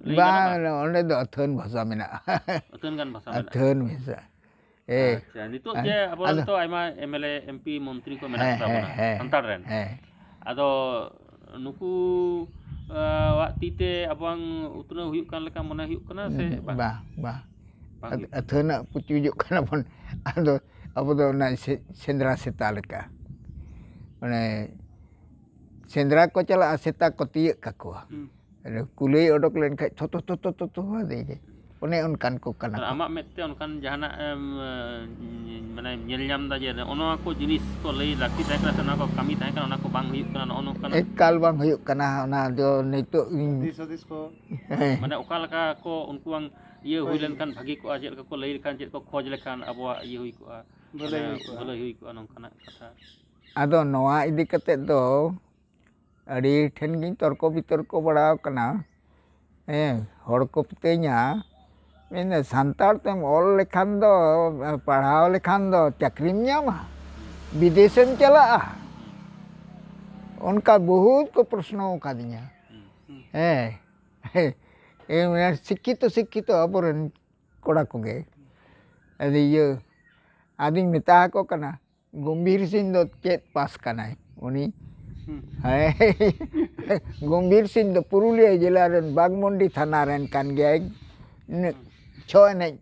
ᱞᱟᱹᱭ ᱜᱟᱱᱚᱜᱼᱟ? ᱵᱟᱝ, ᱚᱸᱰᱮ ᱫᱚ ᱟᱹᱛᱷᱟᱹᱱ ᱵᱷᱟᱥᱟ ᱢᱮᱱᱟᱜᱼᱟ᱾ ᱟᱹᱛᱷᱟᱹᱱ ᱜᱟᱱ ᱵᱷᱟᱥᱟ ᱢᱮᱱᱟᱜᱼᱟ᱾ ᱟᱹᱛᱷᱟᱹᱱ ᱵᱷᱟᱥᱟ᱾ ᱮ, ᱟᱪᱪᱷᱟ, ᱱᱤᱛᱚᱜ ᱟᱨ, ᱡᱮ ᱟᱵᱚᱨᱮᱱ ᱟᱫᱚ ᱛᱚ ᱟᱭᱢᱟ M L A, M P, ᱢᱚᱱᱛᱨᱤ ᱠᱚ ᱢᱮᱱᱟᱜ ᱦᱮᱸ, ᱠᱚᱛᱟ ᱦᱮᱸ, ᱵᱚᱱᱟ, ᱦᱮᱸ, ᱥᱟᱱᱛᱟᱲ ᱨᱮᱱ᱾ ᱦᱮᱸ᱾ ᱟᱫᱚ ᱱᱩᱠᱩ ᱟᱜ ᱛᱤ ᱛᱮ ᱟᱵᱚᱣᱟᱝ ᱩᱛᱱᱟᱹᱣ ᱦᱩᱭᱩᱜ ᱠᱟᱱ ᱞᱮᱠᱟ ᱢᱚᱱᱮ ᱦᱩᱭᱩᱜ ᱠᱟᱱᱟ ᱥᱮ ᱵᱟᱝ? ᱵᱟᱝ, ᱵᱟᱝ᱾ ᱵᱟᱝ ᱦᱩᱭᱩᱜ ᱠᱟᱱᱟ᱾ ᱟᱹᱛᱷᱟᱹᱱᱟᱜ ᱯᱩᱪᱩᱡᱚᱜ ᱠᱟᱱᱟ ᱵᱚᱱ᱾ ᱟᱫᱚ ᱟᱵᱚ ᱫᱚ ᱚᱱᱟ ᱥᱮ-, ᱥᱮᱸᱫᱽᱨᱟ ᱥᱮᱛᱟ ᱞᱮᱠᱟ᱾ ᱢᱟᱱᱮ ᱥᱮᱸᱫᱽᱨᱟ ᱠᱚ ᱪᱟᱞᱟᱜᱼᱟ, ᱥᱮᱛᱟ ᱠᱚ ᱛᱤᱭᱟᱹᱜ ᱠᱟᱠᱚᱣᱟ᱾ ᱦᱩᱸ᱾ ᱟᱨ ᱠᱩᱞᱟᱹᱭ ᱚᱰᱚᱠ ᱞᱮᱱᱠᱷᱟᱡ ᱛᱷᱚ ᱛᱷᱚ ᱛᱷᱚ ᱛᱷᱚ ᱛᱷᱚ ᱟᱫᱮ ᱜᱮ᱾ ᱚᱱᱮ ᱚᱱᱠᱟᱱ ᱠᱚ ᱠᱟᱱᱟ ᱟᱨ ᱠᱚ᱾ ᱟᱢᱟᱜ ᱢᱮᱫ ᱛᱮ ᱚᱱᱠᱟᱱ ᱡᱟᱦᱟᱱᱟᱜ ᱮᱢ, ᱮ, ᱢᱟᱱᱮ ᱧᱮᱞ ᱧᱟᱢ ᱮᱫᱟ ᱡᱮ ᱱᱚᱜᱼᱚ ᱱᱚᱣᱟ ᱠᱚ ᱡᱤᱱᱤᱥ ᱠᱚ ᱞᱟᱹᱭ ᱞᱟᱹᱠᱛᱤ ᱛᱟᱦᱮᱸ ᱠᱟᱱᱟ ᱥᱮ ᱱᱚᱣᱟ ᱠᱚ ᱠᱟᱹᱢᱤ ᱛᱟᱦᱮᱸ ᱠᱟᱱᱟ, ᱱᱚᱜᱼᱚ ᱱᱚᱝᱠᱟᱱᱟᱜ? ᱮᱠᱟᱞ ᱵᱟᱝ ᱦᱩᱭᱩᱜ ᱠᱟᱱᱟ᱾ ᱚᱱᱟ ᱫᱚ ᱱᱤᱛᱚᱜ ᱤᱧ ᱫᱤᱥ ᱦᱩᱫᱤᱥ ᱠᱚ᱾ ᱦᱮᱸ᱾ ᱢᱟᱱᱮ ᱚᱠᱟ ᱞᱮᱠᱟ ᱠᱚ ᱩᱱᱠᱩᱣᱟᱝ ᱤᱭᱟᱹ ᱦᱩᱭ ᱦᱳᱭ᱾ ᱞᱮᱱᱠᱷᱟᱱ ᱵᱷᱟᱹᱜᱤ ᱠᱚᱜᱼᱟ, ᱪᱮᱫ ᱞᱮᱠᱟ ᱠᱚ ᱞᱟᱹᱭ ᱞᱮᱠᱷᱟᱱ, ᱪᱮᱫ ᱠᱚ ᱠᱷᱚᱡᱽ ᱞᱮᱠᱷᱟᱱ ᱟᱵᱚᱣᱟᱜ ᱤᱭᱟᱹ ᱦᱩᱭ ᱠᱚᱜᱼᱟ, ᱵᱷᱟᱹᱞᱟᱹᱭ ᱢᱟᱱᱮ ᱦᱩᱭ ᱠᱚᱜᱼᱟ᱾ ᱵᱷᱟᱹᱞᱟᱹᱭ ᱦᱩᱭ ᱠᱚᱜᱼᱟ, ᱱᱚᱝᱠᱟᱱᱟᱜ ᱠᱟᱛᱷᱟ᱾ ᱟᱫᱚ ᱱᱚᱣᱟ ᱤᱫᱤ ᱠᱟᱛᱮᱫ ᱫᱚ ᱟᱹᱰᱤ ᱴᱷᱮᱱ ᱜᱤᱧ ᱛᱚᱨᱠᱚ ᱵᱤᱛᱚᱨᱠᱚ ᱵᱟᱲᱟ ᱟᱠᱟᱱᱟ᱾ ᱦᱮᱸ, ᱦᱚᱲ ᱠᱚ ᱢᱤᱛᱟᱹᱧᱟ, ᱢᱮᱱᱫᱟ, "ᱥᱟᱱᱛᱟᱲ ᱛᱮᱢ ᱚᱞ ᱞᱮᱠᱷᱟᱱ ᱫᱚ, ᱯᱟᱲᱦᱟᱣ ᱞᱮᱠᱷᱟᱱ ᱫᱚ ᱪᱟᱹᱠᱨᱤᱢ ᱧᱟᱢᱟ, ᱵᱤᱫᱮᱥᱮᱢ ᱪᱟᱞᱟᱜᱼᱟ?" ᱚᱱᱠᱟ ᱵᱚᱦᱩᱛ ᱠᱚ ᱯᱨᱚᱥᱱᱚ ᱟᱠᱟᱫᱤᱧᱟ᱾ ᱦᱮᱸ, ᱮ, ᱢᱟᱱᱮ ᱥᱤᱠᱠᱷᱤᱛᱚ, ᱥᱤᱠᱠᱷᱤᱛᱚ ᱟᱵᱚᱨᱮᱱ ᱠᱚᱲᱟ ᱠᱚᱜᱮ᱾ ᱟᱫᱚ ᱤᱭᱟᱹ, ᱟᱫᱚᱧ ᱢᱮᱛᱟ ᱟᱠᱚ ᱠᱟᱱᱟ, ᱜᱚᱢᱵᱷᱤᱨ ᱥᱤᱝ ᱫᱚ ᱪᱮᱫ ᱯᱟᱥ ᱠᱟᱱᱟᱭ ᱩᱱᱤ? ᱦᱩᱸ᱾ ᱦᱮᱸ᱾ ᱜᱚᱢᱵᱷᱤᱨ ᱥᱤᱝ ᱫᱚ ᱯᱩᱨᱩᱞᱤᱭᱟᱹ ᱡᱮᱞᱟ ᱨᱮᱱ ᱵᱟᱜᱽᱢᱩᱱᱰᱤ ᱛᱷᱟᱱᱟ ᱨᱮᱱ ᱠᱟᱱ ᱜᱮᱭᱟᱭ, ᱱᱤ-, ᱦᱩᱸ᱾ ᱪᱷᱚ ᱮᱱᱮᱡ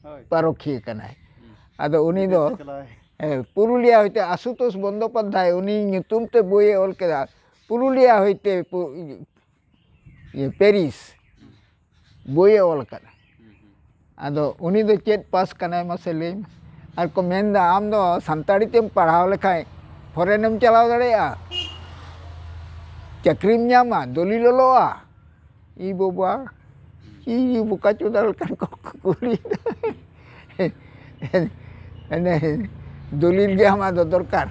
ᱦᱳᱭ᱾ ᱯᱟᱨᱚᱠᱷᱤᱭᱟᱹ ᱠᱟᱱᱟᱭ᱾ ᱦᱩᱸ᱾ ᱟᱫᱚ ᱩᱱᱤ ᱫᱚ, ᱵᱤᱫᱮᱥᱮ ᱪᱟᱞᱟᱣᱟᱭ᱾ ᱦᱮᱸ, ᱯᱩᱨᱩᱞᱤᱭᱟᱹ ᱦᱚᱭᱛᱮ ᱟᱥᱩᱛᱳᱥ ᱵᱚᱱᱫᱳᱯᱟᱫᱽᱫᱷᱟᱭ ᱩᱱᱤ ᱧᱩᱛᱩᱢ ᱛᱮ ᱵᱳᱭᱮ ᱚᱞ ᱠᱮᱫᱟ, ᱯᱩᱨᱩᱞᱤᱭᱟᱹ ᱦᱚᱭᱛᱮ ᱯᱩ-, ᱤᱭᱟᱹ, ᱯᱮᱨᱤᱥ ᱵᱳᱭᱮ ᱚᱞ ᱟᱠᱟᱫᱟ᱾ ᱦᱩᱸ, ᱦᱩᱸ᱾ ᱟᱫᱚ ᱩᱱᱤ ᱫᱚ ᱪᱮᱫ ᱯᱟᱥ ᱠᱟᱱᱟᱭ ᱢᱟᱥᱮ ᱞᱟᱹᱭ ᱢᱮ? ᱟᱨ ᱠᱚ ᱢᱮᱱᱫᱟ, "ᱟᱢ ᱫᱚ ᱥᱟᱱᱛᱟᱲᱤ ᱛᱮᱢ ᱯᱟᱲᱦᱟᱣ ᱞᱮᱠᱷᱟᱱ ᱯᱷᱚᱨᱮᱱᱮᱢ ᱪᱟᱞᱟᱣ ᱫᱟᱲᱮᱭᱟᱜᱼᱟ, ᱪᱟᱹᱠᱨᱤᱢ ᱧᱟᱢᱟ, ᱫᱚᱞᱤᱞ ᱚᱞᱚᱜᱼᱟ?" ᱤ ᱵᱟᱵᱟ, ᱪᱤ ᱵᱚᱠᱟ ᱪᱚᱫᱟ ᱞᱮᱠᱟᱱ ᱠᱚ ᱠᱩᱞᱤᱭᱮᱫᱟ᱾ ᱢᱟᱱᱮ ᱫᱚᱞᱤᱞ ᱜᱮ ᱟᱢᱟᱜ ᱫᱚ ᱫᱚᱨᱠᱟᱨ᱾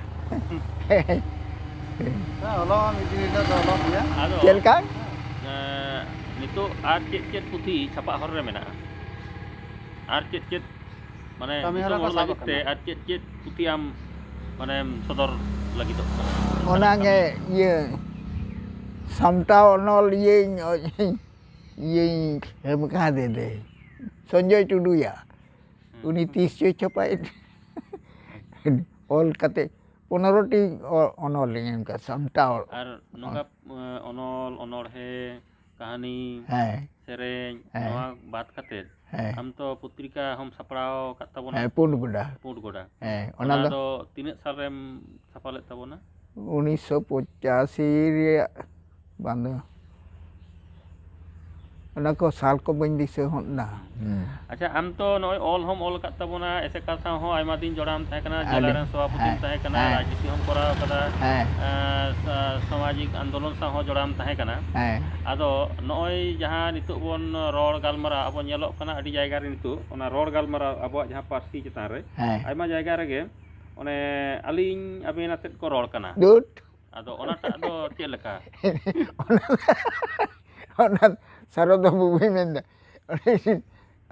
ᱦᱮᱸ, ᱚᱞᱚᱜ ᱢᱟ ᱢᱤᱫ ᱫᱤᱱ ᱦᱤᱞᱳᱜ ᱫᱚ ᱚᱞᱚᱜ ᱜᱮᱭᱟ᱾ ᱟᱫᱚ, ᱪᱮᱫ ᱞᱮᱠᱟ? ᱮᱸ, ᱱᱤᱛᱚᱜ ᱟᱨ ᱪᱮᱫ ᱪᱮᱫ ᱯᱩᱛᱷᱤ ᱪᱷᱟᱯᱟ ᱦᱚᱨ ᱨᱮ ᱢᱮᱱᱟᱜᱼᱟ? ᱟᱨ ᱪᱮᱫ ᱪᱮᱫ, ᱢᱟᱱᱮ, ᱠᱟᱹᱢᱤ ᱦᱚᱨᱟ ᱫᱤᱥᱚᱢ ᱠᱚ ᱦᱚᱲ ᱥᱟᱵ ᱞᱟᱹᱜᱤᱫ ᱛᱮ ᱟᱠᱟᱱᱟ᱾ ᱟᱨ ᱪᱮᱫ ᱪᱮᱫ ᱯᱩᱛᱷᱤ ᱟᱢ, ᱢᱟᱱᱮᱢ ᱥᱚᱫᱚᱨ ᱞᱟᱹᱜᱤᱫᱚᱜ ᱠᱟᱱᱟ? ᱚᱱᱟᱜᱮ ᱠᱟᱹᱢᱤ᱾ ᱤᱭᱟᱹ, ᱥᱟᱢᱴᱟᱣ ᱚᱱᱚᱞ ᱤᱭᱟᱹᱧ, ᱤᱭᱟᱹᱧ ᱮᱢ ᱠᱟᱫᱮ ᱫᱮ, ᱥᱚᱧᱡᱚᱭ ᱴᱩᱰᱩᱭᱟ᱾ ᱦᱮᱸ᱾ ᱩᱱᱤ ᱛᱤᱥ ᱪᱚᱭ ᱪᱷᱟᱯᱟᱭᱮᱫ᱾ ᱚᱞ ᱠᱟᱛᱮ ᱯᱚᱱᱨᱚ ᱴᱤ ᱚ-, ᱚᱱᱚᱞ ᱞᱤᱧ ᱮᱢ ᱠᱟᱜᱼᱟ, ᱥᱟᱢᱴᱟᱣ᱾ ᱟᱨ ᱱᱚᱝᱠᱟ ᱮ, ᱚᱱᱚᱞ, ᱚᱱᱚᱬᱦᱮ, ᱠᱟᱹᱦᱱᱤ, ᱦᱮᱸ, ᱥᱮᱨᱮᱧ, ᱦᱮᱸ᱾ ᱱᱚᱣᱟ ᱵᱟᱫ ᱠᱟᱛᱮ ᱦᱮᱸ᱾ ᱟᱢ ᱛᱚ ᱯᱚᱛᱨᱤᱠᱟ ᱦᱚᱸᱢ ᱥᱟᱯᱲᱟᱣ ᱟᱠᱟᱫ ᱛᱟᱵᱚᱱᱟ᱾ ᱦᱮᱸ, ᱯᱩᱸᱰ ᱜᱚᱰᱟ᱾ ᱯᱩᱸᱰ ᱜᱚᱰᱟ᱾ ᱦᱮᱸ, ᱚᱱᱟ ᱚᱱᱟ ᱫᱚ ᱫᱚ ᱛᱤᱱᱟᱹᱜ ᱥᱟᱞ ᱨᱮᱢ ᱪᱷᱟᱯᱟ ᱞᱮᱫ ᱛᱟᱵᱚᱱᱟ? ᱩᱱᱤᱥᱥᱚ ᱯᱚᱸᱪᱟᱥᱤ ᱨᱮᱭᱟᱜ ᱵᱟᱝ ᱫᱚ, ᱚᱱᱟ ᱠᱚ ᱥᱟᱞ ᱠᱚ ᱵᱟᱹᱧ ᱫᱤᱥᱟᱹ ᱦᱚᱫ ᱫᱟ᱾ ᱦᱩᱸ᱾ ᱟᱪᱪᱷᱟ, ᱟᱢ ᱛᱚ ᱱᱚᱜᱼᱚᱭ ᱚᱞ ᱦᱚᱸᱢ ᱚᱞ ᱟᱠᱟᱫ ᱛᱟᱵᱚᱱᱟ, ᱮᱥᱮᱠᱟ ᱥᱟᱶ ᱦᱚᱸ ᱟᱭᱢᱟ ᱫᱤᱱ ᱡᱚᱲᱟᱣ ᱮᱢ ᱛᱟᱦᱮᱸ ᱠᱟᱱᱟ, ᱡᱮᱞᱟ ᱟᱹᱰᱤ, ᱨᱮᱱ ᱥᱚᱵᱷᱟᱯᱚᱛᱤᱢ ᱦᱮᱸ, ᱛᱟᱦᱮᱸ ᱠᱟᱱᱟ, ᱦᱮᱸ᱾ ᱨᱟᱡᱽᱱᱤᱛᱤ ᱦᱚᱸᱢ ᱠᱚᱨᱟᱣ ᱠᱟᱫᱟ, ᱦᱮᱸ᱾ ᱮᱸ, ᱥᱟ-, ᱥᱟᱢᱟᱡᱤᱠ ᱟᱱᱫᱳᱞᱚᱱ ᱥᱟᱶ ᱦᱚᱸ ᱡᱚᱲᱟᱣ ᱮᱢ ᱛᱟᱦᱮᱸ ᱠᱟᱱᱟ᱾ ᱦᱮᱸ᱾ ᱟᱫᱚ ᱱᱚᱜᱼᱚᱭ ᱡᱟᱦᱟᱸ ᱱᱤᱛᱚᱜ ᱵᱚᱱ ᱨᱚᱲ ᱜᱟᱞᱢᱟᱨᱟᱣ, ᱟᱵᱚ ᱧᱮᱞᱚᱜ ᱠᱟᱱᱟ ᱟᱹᱰᱤ ᱡᱟᱭᱜᱟ ᱨᱮ ᱱᱤᱛᱚᱜ ᱚᱱᱟ ᱨᱚᱲ ᱜᱟᱞᱢᱟᱨᱟᱣ ᱟᱵᱚᱣᱟᱜ ᱡᱟᱦᱟᱸ ᱯᱟᱹᱨᱥᱤ ᱪᱮᱛᱟᱱ ᱨᱮ ᱦᱮᱸ᱾ ᱟᱭᱢᱟ ᱡᱟᱭᱜᱟ ᱨᱮᱜᱮ ᱚᱱᱮ ᱟᱹᱞᱤᱧ ᱟᱵᱮᱱ ᱟᱛᱮᱫ ᱠᱚ ᱨᱚᱲ ᱠᱟᱱᱟ᱾ ᱫᱩᱴ᱾ ᱟᱫᱚ ᱚᱱᱟᱴᱟᱜ ᱫᱚ ᱪᱮᱫ ᱞᱮᱠᱟ? ᱚᱱᱟ, ᱚᱱᱟ ᱥᱟᱨᱚᱫᱟ ᱵᱟᱹᱵᱩᱭ ᱢᱮᱱᱫᱟ,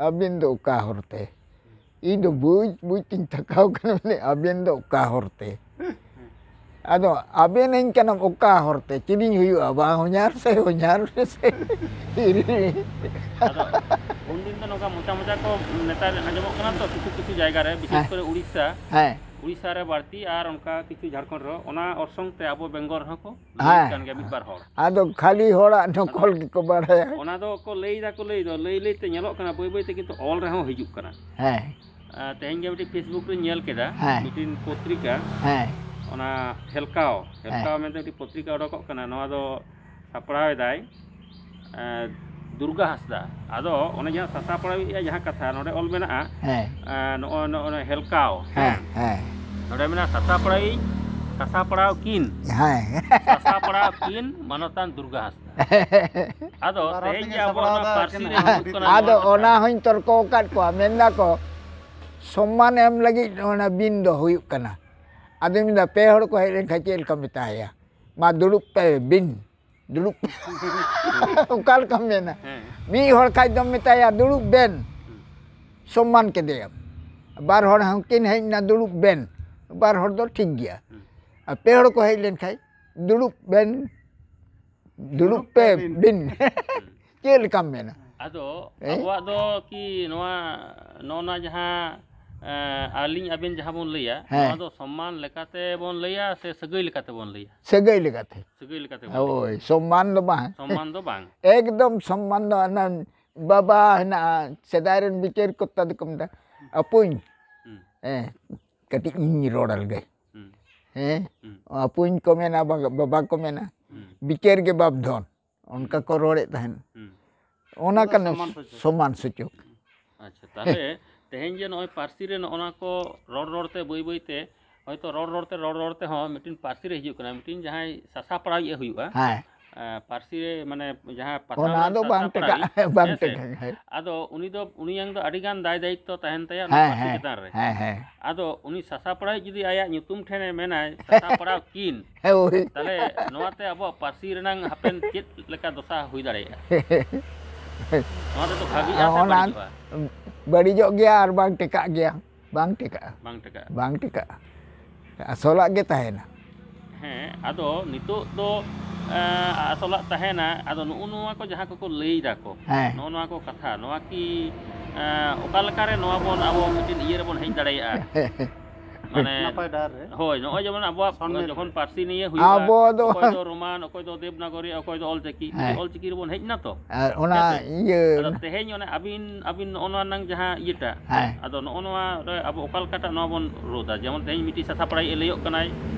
"ᱟᱹᱵᱤᱱ ᱫᱚ ᱚᱠᱟ ᱦᱚᱨᱛᱮ?" ᱤᱧ ᱫᱚ ᱵᱩᱡᱽ ᱵᱩᱡᱽ ᱛᱤᱧ ᱛᱷᱟᱠᱟᱣ ᱠᱟᱱᱟ, ᱢᱟᱱᱮ, "ᱟᱵᱮᱱ ᱫᱚ ᱚᱠᱟ ᱦᱚᱨᱛᱮ?" ᱟᱫᱚ ᱟᱵᱮᱱ ᱤᱧ ᱠᱟᱱᱟᱢ ᱚᱠᱟ ᱦᱚᱨᱛᱮ? ᱪᱤᱞᱤᱧ ᱦᱩᱭᱩᱜᱼᱟ? ᱵᱟᱝ ᱦᱚᱧᱦᱟᱨ ᱥᱮ ᱦᱚᱧᱦᱟᱨ ᱥᱮ? ᱟᱫᱚ ᱩᱱᱫᱤᱱ ᱫᱚ ᱱᱚᱝᱠᱟ ᱢᱚᱪᱟ ᱢᱚᱪᱟ ᱠᱚ ᱱᱮᱛᱟᱨ ᱟᱸᱡᱚᱢᱚᱜ ᱠᱟᱱᱟ ᱛᱚ, ᱠᱤᱪᱷᱩ ᱠᱤᱪᱷᱩ ᱡᱟᱭᱜᱟ ᱨᱮ, ᱵᱤᱥᱮᱥ ᱦᱮᱸ᱾ ᱠᱚᱨᱮ ᱩᱲᱤᱥᱥᱟ, ᱦᱮᱸ᱾ ᱩᱲᱤᱥᱥᱟ ᱨᱮ ᱵᱟᱹᱲᱛᱤ ᱟᱨ ᱚᱱᱠᱟ ᱠᱤᱪᱷᱩ ᱡᱷᱟᱲᱠᱷᱚᱸᱰ ᱨᱮᱦᱚᱸ, ᱚᱱᱟ ᱚᱨᱥᱚᱝ ᱛᱮ ᱟᱵᱚ ᱵᱮᱝᱜᱚᱞ ᱨᱮᱦᱚᱸ ᱠᱚ ᱦᱮᱸ᱾ ᱞᱟᱹᱭᱮᱫ ᱠᱟᱱ ᱜᱮᱭᱟ ᱢᱤᱫ ᱵᱟᱨ ᱦᱚᱲ᱾ ᱟᱫᱚ ᱠᱷᱟᱹᱞᱤ ᱦᱚᱲᱟᱜ ᱱᱚᱠᱚᱞ ᱜᱮᱠᱚ ᱵᱟᱲᱟᱭᱟ᱾ ᱚᱱᱟ ᱫᱚ ᱠᱚ ᱞᱟᱹᱭ ᱫᱟᱠᱚ, ᱞᱟᱹᱭ ᱫᱚ ᱞᱟᱹᱭ ᱞᱟᱹᱭ ᱛᱮ ᱧᱮᱞᱚᱜ ᱠᱟᱱᱟ ᱵᱟᱹᱭ ᱵᱟᱹᱭ ᱛᱮ ᱠᱤᱱᱛᱩ ᱚᱞ ᱨᱮᱦᱚᱸ ᱦᱤᱡᱩᱜ ᱠᱟᱱᱟ᱾ ᱦᱮᱸ᱾ ᱟᱨ ᱛᱮᱦᱮᱧ ᱜᱮ ᱢᱤᱫᱴᱤᱡ Facebook ᱨᱮᱧ ᱧᱮᱞ ᱠᱮᱫᱟ, ᱦᱮᱸ᱾ ᱢᱤᱫᱴᱤᱡ ᱯᱚᱛᱨᱤᱠᱟ, ᱦᱮᱸ᱾ ᱚᱱᱟ ᱦᱮᱞᱠᱟᱣ, ᱦᱮᱸ᱾ ᱦᱮᱞᱠᱟᱣ ᱢᱮᱱᱛᱮ ᱢᱤᱫᱴᱤᱡ ᱯᱚᱛᱨᱤᱠᱟ ᱚᱰᱚᱠᱚᱜ ᱠᱟᱱᱟ, ᱱᱚᱣᱟ ᱫᱚ ᱥᱟᱯᱲᱟᱣ ᱮᱫᱟᱭ ᱮ, ᱫᱩᱨᱜᱟ ᱦᱟᱸᱥᱫᱟ᱾ ᱟᱫᱚ ᱚᱱᱮ ᱡᱟᱦᱟᱸ ᱥᱟᱥᱟᱯᱲᱟᱣᱤᱡ ᱡᱟᱦᱟᱸ ᱠᱟᱛᱷᱟ ᱱᱚᱰᱮ ᱚᱞ ᱢᱮᱱᱟᱜᱼᱟ, ᱦᱮᱸ᱾ ᱮ, ᱱᱚᱜᱼᱚᱭ ᱱᱚᱜᱼᱚᱭ ᱦᱮᱞᱠᱟᱣ, ᱦᱮᱸ, ᱦᱮᱸ᱾ ᱱᱚᱰᱮ ᱢᱮᱱᱟᱜᱼᱟ ᱥᱟᱥᱟᱯᱲᱟᱣᱤᱡ, ᱥᱟᱥᱟᱯᱲᱟᱣ ᱠᱤᱱ, ᱦᱮᱸ᱾ ᱥᱟᱥᱟᱯᱲᱟᱣ ᱠᱤᱱ ᱢᱟᱱᱚᱛᱟᱱ ᱫᱩᱨᱜᱟ ᱦᱟᱸᱥᱫᱟ᱾ ᱟᱫᱚ ᱵᱟᱨ ᱦᱚᱲ ᱛᱮᱦᱮᱧ ᱛᱮᱠᱤᱱ ᱜᱮ ᱟᱵᱚ ᱱᱚᱣᱟ ᱥᱟᱯᱲᱟᱣ ᱫᱟ, ᱯᱟᱹᱨᱥᱤ ᱟᱹᱠᱤᱱ ᱨᱮ ᱦᱚᱸ ᱦᱩᱭᱩᱜ ᱟᱹᱰᱤ ᱠᱟᱱᱟ ᱟᱫᱚ ᱱᱚᱣᱟ ᱠᱟᱛᱷᱟ᱾ ᱚᱱᱟ ᱦᱚᱸᱧ ᱛᱚᱨᱠᱚ ᱟᱠᱟᱫ ᱠᱚᱣᱟ, ᱢᱮᱱᱫᱟ ᱠᱚ ᱥᱚᱢᱢᱟᱱ ᱮᱢ ᱞᱟᱹᱜᱤᱫ ᱚᱱᱟ ᱵᱤᱱ ᱫᱚ ᱦᱩᱭᱩᱜ ᱠᱟᱱᱟ᱾ ᱟᱫᱚᱧ ᱢᱮᱱᱫᱟ ᱯᱮ ᱦᱚᱲ ᱠᱚ ᱦᱮᱡ ᱞᱮᱱᱠᱷᱟᱱ ᱪᱮᱫ ᱞᱮᱠᱟ ᱢᱮᱛᱟᱭᱟ? ᱢᱟ ᱫᱩᱲᱩᱵ ᱯᱮ ᱵᱤᱱ, ᱫᱩᱲᱩᱵ ᱯᱮ᱾ ᱚᱠᱟ ᱞᱮᱠᱟᱢ ᱢᱮᱱᱟ? ᱦᱮᱸ᱾ ᱢᱤᱫ ᱦᱚᱲ ᱠᱷᱟᱡ ᱫᱚᱢ ᱢᱮᱛᱟᱭᱟ ᱫᱩᱲᱩᱵ ᱵᱮᱱ, ᱥᱚᱢᱢᱟᱱ ᱠᱮᱫᱮᱭᱟᱢ᱾ ᱵᱟᱨ ᱦᱚᱲ ᱦᱚᱸᱠᱤᱱ ᱦᱮᱡ ᱮᱱᱟ, ᱫᱩᱲᱩᱵ ᱵᱮᱱ, ᱵᱟᱨ ᱦᱚᱲ ᱫᱚ ᱴᱷᱤᱠ ᱜᱮᱭᱟ᱾ ᱟᱨ ᱯᱮ ᱦᱚᱲ ᱠᱚ ᱦᱮᱡ ᱞᱮᱱᱠᱷᱟᱡ ᱫᱩᱲᱩᱵ ᱵᱮᱱ, ᱫᱩᱲᱩᱵ ᱯᱮ ᱵᱤᱱ᱾ ᱪᱮᱫ ᱞᱮᱠᱟᱢ ᱢᱮᱱᱟ? ᱟᱫᱚ ᱦᱮᱸ? ᱟᱵᱚᱣᱟᱜ ᱫᱚ ᱠᱤ ᱱᱚᱣᱟ, ᱱᱚᱜᱼᱚ ᱱᱚᱣᱟ ᱡᱟᱦᱟᱸ ᱮᱸ, ᱟᱹᱞᱤᱧ ᱟᱵᱮᱱ ᱡᱟᱦᱟᱸ ᱵᱚᱱ ᱞᱟᱹᱭᱟ, ᱦᱮᱸ᱾ ᱱᱚᱣᱟ ᱫᱚ ᱥᱚᱢᱢᱟᱱ ᱞᱮᱠᱟᱛᱮ ᱵᱚᱱ ᱞᱟᱹᱭᱟ ᱥᱮ ᱥᱟᱹᱜᱟᱹᱭ ᱞᱮᱠᱟᱛᱮ ᱵᱚᱱ ᱞᱟᱹᱭᱟ? ᱥᱟᱹᱜᱟᱹᱭ ᱞᱮᱠᱟᱛᱮ᱾ ᱥᱟᱹᱜᱟᱹᱭ ᱞᱮᱠᱟᱛᱮ ᱵᱚᱱ ᱞᱟᱹᱭᱟ᱾ ᱦᱳᱭ, ᱥᱚᱢᱢᱟᱱ ᱫᱚ ᱵᱟᱝ᱾ ᱥᱚᱢᱢᱟᱱ ᱫᱚ ᱵᱟᱝ᱾ ᱮᱠᱫᱚᱢ ᱥᱚᱢᱢᱟᱱ ᱫᱚ ᱚᱱᱟ ᱵᱟᱵᱟ ᱦᱮᱱᱟᱜᱼᱟ, ᱥᱮᱫᱟᱭ ᱨᱮᱱ ᱵᱤᱪᱟᱹᱨ ᱠᱚᱨᱛᱟ ᱫᱚᱠᱚ ᱢᱮᱛᱟ, ᱟᱹᱯᱩᱧ, ᱦᱩᱸ, ᱦᱮᱸ, ᱠᱟᱹᱴᱤᱡ ᱤᱧ ᱨᱚᱲ ᱞᱮᱜᱮ᱾ ᱦᱩᱸ, ᱦᱮᱸ, ᱦᱩᱸ, ᱟᱹᱯᱩᱧ ᱠᱚ ᱢᱮᱱᱟ, ᱵᱟᱵᱟ ᱵᱟᱵᱟ ᱠᱚ ᱢᱮᱱᱟ, ᱦᱩᱸ, ᱵᱤᱪᱟᱹᱨ ᱜᱮ ᱵᱟᱯ ᱫᱷᱚᱱ, ᱚᱱᱠᱟ ᱠᱚ ᱨᱚᱲᱮᱫ ᱛᱟᱦᱮᱱ᱾ ᱦᱩᱸ᱾ ᱚᱱᱟ ᱚᱱᱟ ᱫᱚ ᱠᱟᱱᱟ ᱥᱚᱢᱢᱟᱱ ᱥᱩᱪᱚᱠ᱾ ᱥᱚᱢᱢᱟᱱ ᱥᱩᱪᱚᱠ᱾ ᱟᱪᱪᱷᱟ, ᱛᱟᱦᱞᱮ ᱛᱮᱦᱮᱧ ᱡᱮ ᱱᱚᱜᱼᱚᱭ ᱯᱟᱹᱨᱥᱤ ᱨᱮ ᱱᱚᱜᱼᱚ ᱱᱚᱣᱟ ᱠᱚ ᱨᱚᱲ ᱨᱚᱲ ᱛᱮ ᱵᱟᱹᱭ ᱵᱟᱹᱭ ᱛᱮ ᱦᱚᱭᱛᱳ ᱨᱚᱲ ᱨᱚᱲ ᱛᱮ ᱨᱚᱲ ᱨᱚᱲ ᱛᱮᱦᱚᱸ ᱢᱤᱫᱴᱤᱱ ᱯᱟᱹᱨᱥᱤ ᱨᱮ ᱦᱤᱡᱩᱜ ᱠᱟᱱᱟ, ᱢᱤᱫᱴᱤᱱ ᱡᱟᱦᱟᱸᱭ ᱥᱟᱥᱟᱯᱲᱟᱣᱤᱡ ᱮ ᱦᱩᱭᱩᱜᱼᱟ, ᱦᱮᱸ, ᱮᱸ, ᱯᱟᱹᱨᱥᱤ ᱨᱮ ᱢᱟᱱᱮ ᱡᱟᱦᱟᱸ ᱯᱟᱛᱷᱟᱢ ᱚᱱᱟ ᱨᱮᱱ ᱫᱚ ᱵᱟᱝ ᱥᱟᱥᱟᱯᱲᱟᱣᱤᱡ, ᱴᱮᱠᱟᱜ ᱵᱟᱝ ᱦᱮᱸ ᱥᱮ? ᱴᱮᱠᱟᱜ, ᱦᱮᱸ᱾ ᱟᱫᱚ ᱩᱱᱤ ᱫᱚ ᱩᱱᱤᱭᱟᱝ ᱫᱚ ᱟᱹᱰᱤ ᱜᱟᱱ ᱫᱟᱭ ᱫᱟᱭᱤᱛᱛᱚ ᱛᱟᱦᱮᱱ ᱛᱟᱭᱟ ᱚᱱᱟ ᱦᱮᱸ, ᱯᱟᱹᱨᱥᱤ ᱦᱮᱸ, ᱪᱮᱛᱟᱱ ᱨᱮ᱾ ᱦᱮᱸ, ᱦᱮᱸ᱾ ᱟᱫᱚ ᱩᱱᱤ ᱥᱟᱥᱟᱯᱲᱟᱣᱤᱡ ᱡᱩᱫᱤ ᱟᱭᱟᱜ ᱧᱩᱛᱩᱢ ᱴᱷᱮᱱᱮ ᱢᱮᱱᱟᱭ ᱥᱟᱥᱟᱯᱲᱟᱣ ᱠᱤᱱ, ᱦᱮᱸ, ᱳᱭ᱾ ᱛᱟᱦᱞᱮ ᱱᱚᱣᱟᱛᱮ ᱟᱵᱚᱣᱟᱜ ᱯᱟᱹᱨᱥᱤ ᱨᱮᱱᱟᱝ ᱦᱟᱯᱮᱱ ᱪᱮᱫ ᱞᱮᱠᱟ ᱫᱚᱥᱟ ᱦᱩᱭ ᱫᱟᱲᱮᱭᱟᱜᱼᱟ? ᱱᱚᱣᱟ ᱛᱮᱫᱚ ᱵᱷᱟᱜᱤᱜᱼᱟ ᱥᱮ ᱚᱱᱟ ᱵᱟᱹᱲᱤᱡᱚᱜᱼᱟ? ᱵᱟᱹᱲᱤᱡᱚᱜ ᱜᱮᱭᱟ ᱟᱨ ᱵᱟᱝ ᱴᱮᱠᱟᱜ ᱜᱮᱭᱟ, ᱵᱟᱝ ᱴᱮᱠᱟᱜᱼᱟ, ᱵᱟᱝ ᱴᱮᱠᱟᱜᱼᱟ᱾ ᱵᱟᱝ ᱴᱮᱠᱟᱜᱼᱟ, ᱟᱥᱚᱞᱟᱜ ᱜᱮ ᱛᱟᱦᱮᱱᱟ᱾ ᱦᱮᱸ, ᱟᱫᱚ ᱱᱤᱛᱚᱜ ᱫᱚ, ᱮᱸ, ᱟᱥᱚᱞᱟᱜ ᱛᱟᱦᱮᱱᱟ᱾ ᱟᱫᱚ ᱱᱩᱜᱼᱩ ᱱᱚᱣᱟ ᱠᱚ ᱡᱟᱦᱟᱸ ᱠᱚᱠᱚ ᱞᱟᱹᱭ ᱫᱟᱠᱚ, ᱦᱮᱸ᱾ ᱱᱚᱜᱼᱚ ᱱᱚᱣᱟ ᱠᱚ ᱠᱟᱛᱷᱟ, ᱱᱚᱣᱟ ᱠᱤ, ᱮᱸ, ᱚᱠᱟ ᱞᱮᱠᱟᱨᱮ ᱱᱚᱣᱟ ᱵᱚᱱ ᱟᱵᱚ ᱢᱤᱫᱴᱮᱱ ᱤᱭᱟᱹ ᱨᱮᱵᱚᱱ ᱦᱮᱡ ᱫᱟᱲᱮᱭᱟᱜᱼᱟ? ᱢᱟᱱᱮ, ᱱᱟᱯᱟᱭ ᱰᱟᱦᱟᱨ ᱨᱮ᱾ ᱦᱳᱭ, ᱱᱚᱜᱼᱚᱭ ᱡᱮᱢᱚᱱ ᱟᱵᱚᱣᱟᱜ ᱥᱚᱱᱢᱟᱱ ᱡᱚᱠᱷᱚᱱ ᱨᱮ᱾ ᱯᱟᱹᱨᱥᱤ ᱱᱤᱭᱮ ᱦᱩᱭᱩᱜᱼᱟ, ᱟᱵᱚ ᱫᱚ ᱚᱠᱚᱭ ᱫᱚ ᱨᱳᱢᱟᱱ, ᱚᱠᱚᱭ ᱫᱚ ᱫᱮᱵᱽᱱᱟᱜᱚᱨᱤ, ᱚᱠᱚᱭ ᱫᱚ ᱚᱞᱪᱤᱠᱤ, ᱦᱮᱸ᱾ ᱚᱞᱪᱤᱠᱤ ᱨᱮᱵᱚᱱ ᱦᱮᱡ ᱮᱱᱟ ᱛᱚ᱾ ᱟᱨ ᱚᱱᱟ ᱦᱮᱸ ᱥᱮ? ᱤᱭᱟᱹ ᱟᱫᱚ ᱛᱮᱦᱮᱧ ᱚᱱᱮ ᱟᱹᱵᱤᱱ, ᱟᱹᱵᱤᱱ ᱱᱚᱜᱼᱚ ᱱᱚᱣᱟ ᱨᱮᱱᱟᱝ ᱡᱟᱦᱟᱸ ᱤᱭᱟᱹᱴᱟ, ᱦᱮᱸ᱾ ᱟᱫᱚ ᱱᱚᱜᱼᱚ ᱱᱚᱣᱟ ᱨᱮ ᱟᱵᱚ ᱚᱠᱟ ᱞᱮᱠᱟᱴᱟᱜ ᱱᱚᱣᱟ ᱵᱚᱱ ᱨᱳᱫᱟ? ᱡᱮᱢᱚᱱ ᱛᱮᱦᱮᱧ ᱢᱤᱫᱴᱤᱡ ᱥᱟᱥᱟᱯᱲᱟᱭᱤᱡ ᱮ ᱞᱟᱹᱭᱚᱜ ᱠᱟᱱᱟᱭ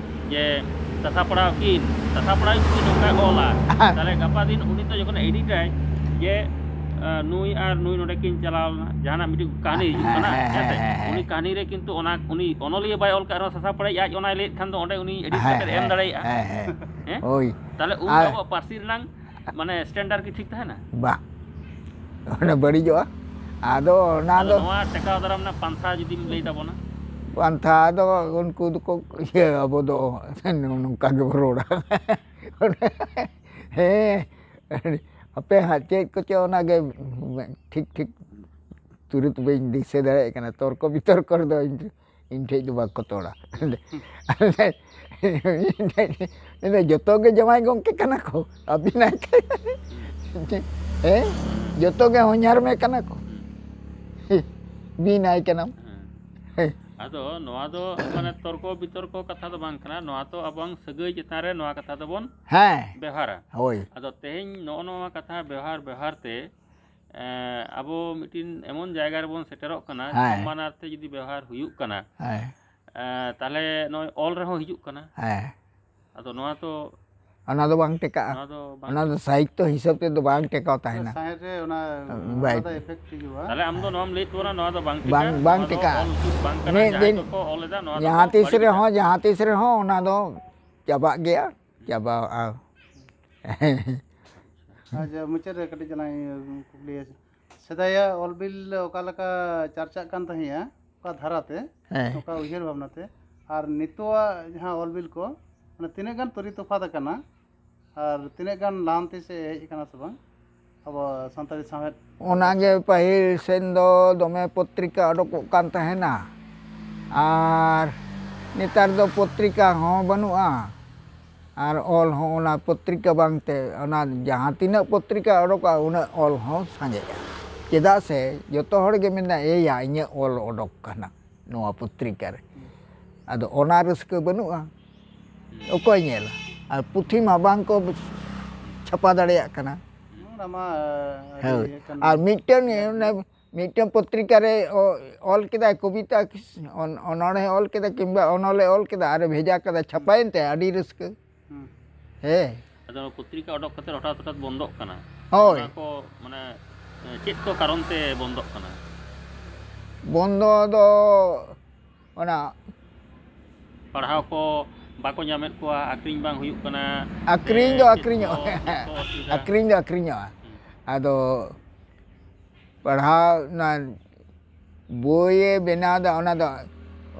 ᱡᱮ ᱥᱟᱥᱟᱯᱲᱟᱣ ᱠᱤᱱ, ᱥᱟᱥᱟᱯᱲᱟᱣ ᱡᱩᱫᱤ ᱱᱚᱝᱠᱟᱭ ᱚᱞᱟ, ᱛᱟᱦᱞᱮ ᱜᱟᱯᱟ ᱫᱤᱱ ᱩᱱᱤ ᱫᱚ ᱡᱚᱠᱷᱚᱱ ᱮᱰᱤᱴᱟᱭ ᱡᱮ, ᱟᱸ, ᱱᱩᱭ ᱟᱨ ᱱᱩᱭ ᱱᱚᱰᱮ ᱠᱤᱱ ᱪᱟᱞᱟᱣ ᱞᱮᱱᱟ, ᱡᱟᱦᱟᱱᱟᱜ ᱢᱤᱫᱴᱤᱡ ᱠᱟᱹᱦᱱᱤ ᱦᱤᱡᱩᱜ ᱦᱮᱸ, ᱠᱟᱱᱟ, ᱦᱮᱸ, ᱦᱮᱸ ᱥᱮ? ᱦᱮᱸ, ᱦᱮᱸ᱾ ᱩᱱᱤ ᱠᱟᱹᱦᱱᱤ ᱨᱮ ᱠᱤᱱᱛᱩ ᱚᱱᱟ ᱩᱱᱤ ᱚᱱᱚᱞᱤᱭᱟᱹ ᱵᱟᱭ ᱚᱞ ᱠᱟᱜ ᱨᱮᱦᱚᱸ ᱥᱟᱥᱟᱯᱲᱟᱭᱤᱡ ᱟᱡ ᱚᱱᱟᱭ ᱞᱟᱹᱭᱮᱫ ᱠᱷᱟᱱ ᱫᱚ ᱚᱸᱰᱮ ᱩᱱᱤ ᱮᱰᱤᱴ ᱦᱮᱸ, ᱠᱟᱛᱮ ᱮᱢ ᱦᱮᱸ, ᱫᱟᱲᱮᱭᱟᱜᱼᱟ᱾ ᱦᱮᱸ, ᱦᱮᱸ᱾ ᱦᱮᱸ? ᱦᱳᱭ᱾ ᱛᱟᱦᱞᱮ ᱩᱱ ᱟᱨ ᱟᱵᱚᱣᱟᱜ ᱯᱟᱹᱨᱥᱤ ᱨᱮᱱᱟᱝ ᱢᱟᱱᱮ ᱥᱴᱮᱱᱰᱟᱨᱰ ᱠᱤ ᱴᱷᱤᱠ ᱛᱟᱦᱮᱱᱟ? ᱵᱟᱝ, ᱚᱱᱟ ᱵᱟᱹᱲᱤᱡᱚᱜᱼᱟ᱾ ᱟᱫᱚ ᱚᱱᱟ ᱟᱫᱚ ᱫᱚ ᱱᱚᱣᱟ ᱴᱮᱠᱟᱣ ᱫᱟᱨᱟᱢ ᱨᱮᱱᱟᱜ ᱯᱟᱱᱛᱷᱟ ᱡᱩᱫᱤᱢ ᱞᱟᱹᱭ ᱛᱟᱵᱚᱱᱟ? ᱯᱟᱱᱛᱷᱟ ᱫᱚ ᱩᱱᱠᱩ ᱫᱚᱠᱚ ᱤᱭᱟᱹ, ᱟᱵᱚ ᱫᱚ ᱱᱚᱝᱠᱟ ᱜᱮᱵᱚ ᱨᱚᱲᱟ᱾ ᱦᱮᱸ, ᱟᱯᱮ ᱦᱟᱸᱜ ᱪᱮᱫ ᱠᱚᱪᱚ ᱚᱱᱟᱜᱮ ᱴᱷᱤᱠ ᱴᱷᱤᱠ ᱛᱩᱨᱟᱹᱛ ᱵᱟᱹᱧ ᱫᱤᱥᱟᱹ ᱫᱟᱲᱮᱭᱟᱜ ᱠᱟᱱᱟ᱾ ᱛᱚᱨᱠᱚ ᱵᱤᱛᱚᱨᱠᱚ ᱨᱮᱫᱚ ᱤᱧ, ᱤᱧ ᱴᱷᱮᱡ ᱫᱚ ᱵᱟᱠᱚ ᱛᱚᱲᱟ᱾ ᱢᱮᱱᱫᱟ, ᱡᱚᱛᱚ ᱜᱮ ᱡᱟᱶᱟᱭ ᱜᱚᱢᱠᱮ ᱠᱟᱱᱟ ᱠᱚ, ᱟᱹᱵᱤᱱᱟᱭ ᱠᱟᱱᱟ᱾ ᱦᱮᱸ, ᱡᱚᱛᱚ ᱜᱮ ᱦᱚᱧᱦᱟᱨ ᱢᱮ ᱠᱟᱱᱟ ᱠᱚ᱾ ᱵᱤᱱᱟᱭ ᱠᱟᱱᱟᱢ᱾ ᱦᱮᱸ᱾ ᱟᱫᱚ ᱱᱚᱣᱟ ᱫᱚ ᱢᱟᱱᱮ ᱛᱚᱨᱠᱚ ᱵᱤᱛᱚᱨᱠᱚ ᱠᱟᱛᱷᱟ ᱫᱚ ᱵᱟᱝ ᱠᱟᱱᱟ, ᱱᱚᱣᱟ ᱫᱚ ᱟᱵᱚᱣᱟᱝ ᱥᱟᱹᱜᱟᱹᱭ ᱪᱮᱛᱟᱱ ᱨᱮ ᱱᱚᱣᱟ ᱠᱟᱛᱷᱟ ᱫᱚᱵᱚᱱ ᱦᱮᱸ, ᱵᱮᱣᱦᱟᱨᱟ᱾ ᱦᱳᱭ᱾ ᱟᱫᱚ ᱛᱮᱦᱮᱧ ᱱᱚᱜᱼᱚ ᱱᱚᱣᱟ ᱠᱟᱛᱷᱟ ᱵᱮᱣᱦᱟᱨ ᱵᱮᱣᱦᱟᱨ ᱛᱮ, ᱮᱸ, ᱟᱵᱚ ᱢᱤᱫᱴᱤᱱ ᱮᱢᱚᱱ ᱡᱟᱭᱜᱟ ᱨᱮᱵᱚᱱ ᱥᱮᱴᱮᱨᱚᱜ ᱠᱟᱱᱟ, ᱦᱮᱸ᱾ ᱥᱚᱢᱢᱟᱱᱟᱨᱛᱷᱮ ᱡᱩᱫᱤ ᱵᱮᱣᱦᱟᱨ ᱦᱩᱭᱩᱜ ᱠᱟᱱᱟ, ᱦᱮᱸ᱾ ᱮᱸ, ᱛᱟᱦᱞᱮ ᱱᱚᱜᱼᱚᱭ ᱚᱞ ᱨᱮᱦᱚᱸ ᱦᱤᱡᱩᱜ ᱠᱟᱱᱟ᱾ ᱦᱮᱸ᱾ ᱟᱫᱚ ᱱᱚᱣᱟ ᱛᱚ ᱚᱱᱟ ᱫᱚ ᱵᱟᱝ ᱴᱮᱠᱟᱜᱼᱟ᱾ ᱱᱚᱣᱟ ᱫᱚ ᱵᱟᱝ ᱚᱱᱟ ᱫᱚ ᱥᱟᱦᱤᱛᱛᱚ ᱦᱤᱥᱟᱹᱵ ᱛᱮᱫᱚ ᱵᱟᱝ ᱴᱮᱠᱟᱣ ᱛᱟᱦᱮᱱᱟ᱾ ᱥᱟᱶᱦᱮᱫ ᱨᱮ ᱚᱱᱟ ᱵᱟᱭ ᱟᱞᱟᱫᱟ effect ᱦᱤᱡᱩᱜᱼᱟ᱾ ᱛᱟᱦᱞᱮ ᱟᱢ ᱫᱚ ᱱᱚᱣᱟᱢ ᱞᱟᱹᱭᱮᱫ ᱛᱟᱵᱚᱱᱟ, ᱱᱚᱣᱟ ᱫᱚ ᱵᱟᱝ ᱴᱷᱤᱠᱟ, ᱵᱟᱝ, ᱵᱟᱝ ᱱᱚᱣᱟ ᱫᱚ ᱴᱮᱠᱟᱜᱼᱟ᱾ ᱚᱞ ᱩᱪᱤᱛ ᱵᱟᱝ ᱠᱟᱱᱟ, ᱢᱤᱫ ᱡᱟᱦᱟᱸᱭ ᱫᱤᱱ ᱠᱚᱠᱚ ᱚᱞ ᱮᱫᱟ, ᱱᱚᱣᱟ ᱫᱚᱠᱚ ᱡᱟᱦᱟᱸ ᱛᱤᱥ ᱵᱟᱹᱲᱤᱡ ᱮᱫᱟ᱾ ᱨᱮᱦᱚᱸ, ᱡᱟᱦᱟᱸ ᱛᱤᱥ ᱨᱮᱦᱚᱸ ᱚᱱᱟ ᱫᱚ ᱪᱟᱵᱟᱜ ᱜᱮᱭᱟ, ᱪᱟᱵᱟᱜᱼᱟ᱾ ᱟᱪᱪᱷᱟ, ᱢᱩᱪᱟᱹᱫ ᱨᱮ ᱠᱟᱹᱴᱤᱡ ᱪᱟᱞᱟᱝ ᱤᱧ ᱠᱩᱠᱞᱤᱭᱟ᱾ ᱥᱮᱫᱟᱭᱟᱜ ᱚᱞ ᱵᱤᱞ ᱚᱠᱟ ᱞᱮᱠᱟ ᱪᱟᱨᱪᱟᱜ ᱠᱟᱱ ᱛᱟᱦᱮᱸᱜᱼᱟ, ᱚᱠᱟ ᱫᱷᱟᱨᱟ ᱛᱮ, ᱦᱮᱸ᱾ ᱚᱠᱟ ᱩᱭᱦᱟᱹᱨ ᱵᱷᱟᱵᱽᱱᱟ ᱛᱮ, ᱟᱨ ᱱᱤᱛᱚᱜᱟᱜ ᱡᱟᱦᱟᱸ ᱚᱞ ᱵᱤᱞ ᱠᱚ, ᱢᱟᱱᱮ, ᱛᱤᱱᱟᱹᱜ ᱜᱟᱱ ᱛᱩᱨᱤ ᱛᱚᱯᱷᱟᱛ ᱟᱠᱟᱱᱟ ᱟᱨ ᱛᱤᱱᱟᱹᱜ ᱜᱟᱱ ᱞᱟᱦᱟᱱᱛᱤ ᱥᱮᱫ ᱦᱮᱡ ᱟᱠᱟᱱᱟ ᱥᱮ ᱵᱟᱝ ᱟᱵᱚ ᱥᱟᱱᱛᱟᱲᱤ ᱥᱟᱶᱦᱮᱫ? ᱚᱱᱟᱜᱮ ᱯᱟᱹᱦᱤᱞ ᱥᱮᱱ ᱫᱚ ᱫᱚᱢᱮ ᱯᱚᱛᱨᱤᱠᱟ ᱚᱰᱚᱠᱚᱜ ᱠᱟᱱ ᱛᱟᱦᱮᱱᱟ, ᱟᱨ ᱱᱮᱛᱟᱨ ᱫᱚ ᱯᱚᱛᱨᱤᱠᱟ ᱦᱚᱸ ᱵᱟᱹᱱᱩᱜᱼᱟ᱾ ᱟᱨ ᱚᱞ ᱦᱚᱸ ᱚᱱᱟ ᱯᱚᱛᱨᱤᱠᱟ ᱵᱟᱝᱛᱮ, ᱚᱱᱟ ᱡᱟᱦᱟᱸ ᱛᱤᱱᱟᱹᱜ ᱯᱚᱛᱨᱤᱠᱟ ᱚᱰᱚᱠᱚᱜᱼᱟ, ᱩᱱᱟᱹᱜ ᱚᱞ ᱦᱚᱸ ᱥᱟᱸᱜᱮᱜᱼᱟ᱾ ᱪᱮᱫᱟᱜ ᱥᱮ ᱡᱚᱛᱚ ᱦᱚᱲ ᱜᱮ ᱢᱮᱱᱟ, "ᱮᱭᱟ, ᱤᱧᱟᱹᱜ ᱚᱞ ᱚᱰᱚᱠ ᱠᱟᱱᱟ ᱱᱚᱣᱟ ᱯᱚᱛᱨᱤᱠᱟ ᱨᱮ᱾" ᱟᱫᱚ ᱚᱱᱟ ᱨᱟᱹᱥᱠᱟᱹ ᱵᱟᱹᱱᱩᱜᱼᱟ, ᱚᱠᱚᱭ ᱧᱮᱞᱟ? ᱟᱨ ᱯᱩᱛᱷᱤ ᱢᱟ ᱵᱟᱝ ᱠᱚ ᱪᱷᱟᱯᱟ ᱫᱟᱲᱮᱭᱟᱜ ᱠᱟᱱᱟ᱾ ᱚᱱᱟ ᱢᱟ ᱟᱹᱰᱤ ᱦᱳᱭ᱾ ᱤᱭᱟᱹ ᱠᱟᱱ ᱟᱨ ᱜᱮᱭᱟ᱾ ᱢᱤᱫᱴᱮᱱ ᱚᱱᱮ ᱢᱤᱫᱴᱮᱱ ᱯᱚᱛᱨᱤᱠᱟ ᱨᱮ ᱚ-, ᱚᱞ ᱠᱮᱫᱟᱭ ᱠᱚᱵᱤᱛᱟ, ᱚᱱ-, ᱚᱱᱚᱬᱦᱮ ᱚᱞ ᱠᱮᱫᱟ ᱠᱤᱝᱵᱟ ᱚᱱᱚᱞᱮ ᱚᱞ ᱠᱮᱫᱟ ᱟᱨᱮ ᱵᱷᱮᱡᱟ ᱠᱟᱫᱟ, ᱪᱷᱟᱯᱟᱭᱮᱱ ᱛᱟᱭᱟ, ᱟᱹᱰᱤ ᱨᱟᱹᱥᱠᱟᱹ᱾ ᱦᱩᱸ᱾ ᱦᱮᱸ᱾ ᱟᱫᱚ ᱱᱚᱣᱟ ᱯᱚᱛᱨᱤᱠᱟ ᱚᱰᱚᱠ ᱠᱟᱛᱮ ᱦᱚᱴᱟᱛ ᱦᱚᱴᱟᱛ ᱵᱚᱱᱫᱚᱜ ᱠᱟᱱᱟ᱾ ᱦᱳᱭ᱾ ᱚᱱᱟ ᱠᱚ ᱢᱟᱱᱮ, ᱮ, ᱪᱮᱫ ᱠᱚ ᱠᱟᱨᱚᱱ ᱛᱮ ᱵᱚᱱᱫᱚᱜ ᱠᱟᱱᱟ? ᱵᱚᱱᱫᱚ ᱫᱚ ᱚᱱᱟ ᱯᱟᱲᱦᱟᱣ ᱠᱚ ᱵᱟᱠᱚ ᱧᱟᱢᱮᱫ ᱠᱚᱣᱟ, ᱟᱠᱷᱨᱤᱧ ᱵᱟᱝ ᱦᱩᱭᱩᱜ ᱠᱟᱱᱟ᱾ ᱟᱠᱷᱨᱤᱧ ᱫᱚ ᱥᱮ ᱪᱮᱫ ᱟᱠᱷᱨᱤᱧᱚᱜᱼᱟ᱾ ᱠᱚ, ᱪᱮᱫ ᱠᱚ ᱚᱥᱩᱵᱤᱫᱷᱟ? ᱟᱠᱷᱨᱤᱧ ᱫᱚ ᱟᱠᱷᱨᱤᱧᱚᱜᱼᱟ᱾ ᱦᱩᱸ᱾ ᱟᱫᱚ ᱯᱟᱲᱦᱟᱣ, ᱚᱱᱟ ᱵᱳᱭᱮ ᱵᱮᱱᱟᱣ ᱮᱫᱟ, ᱚᱱᱟ ᱫᱚ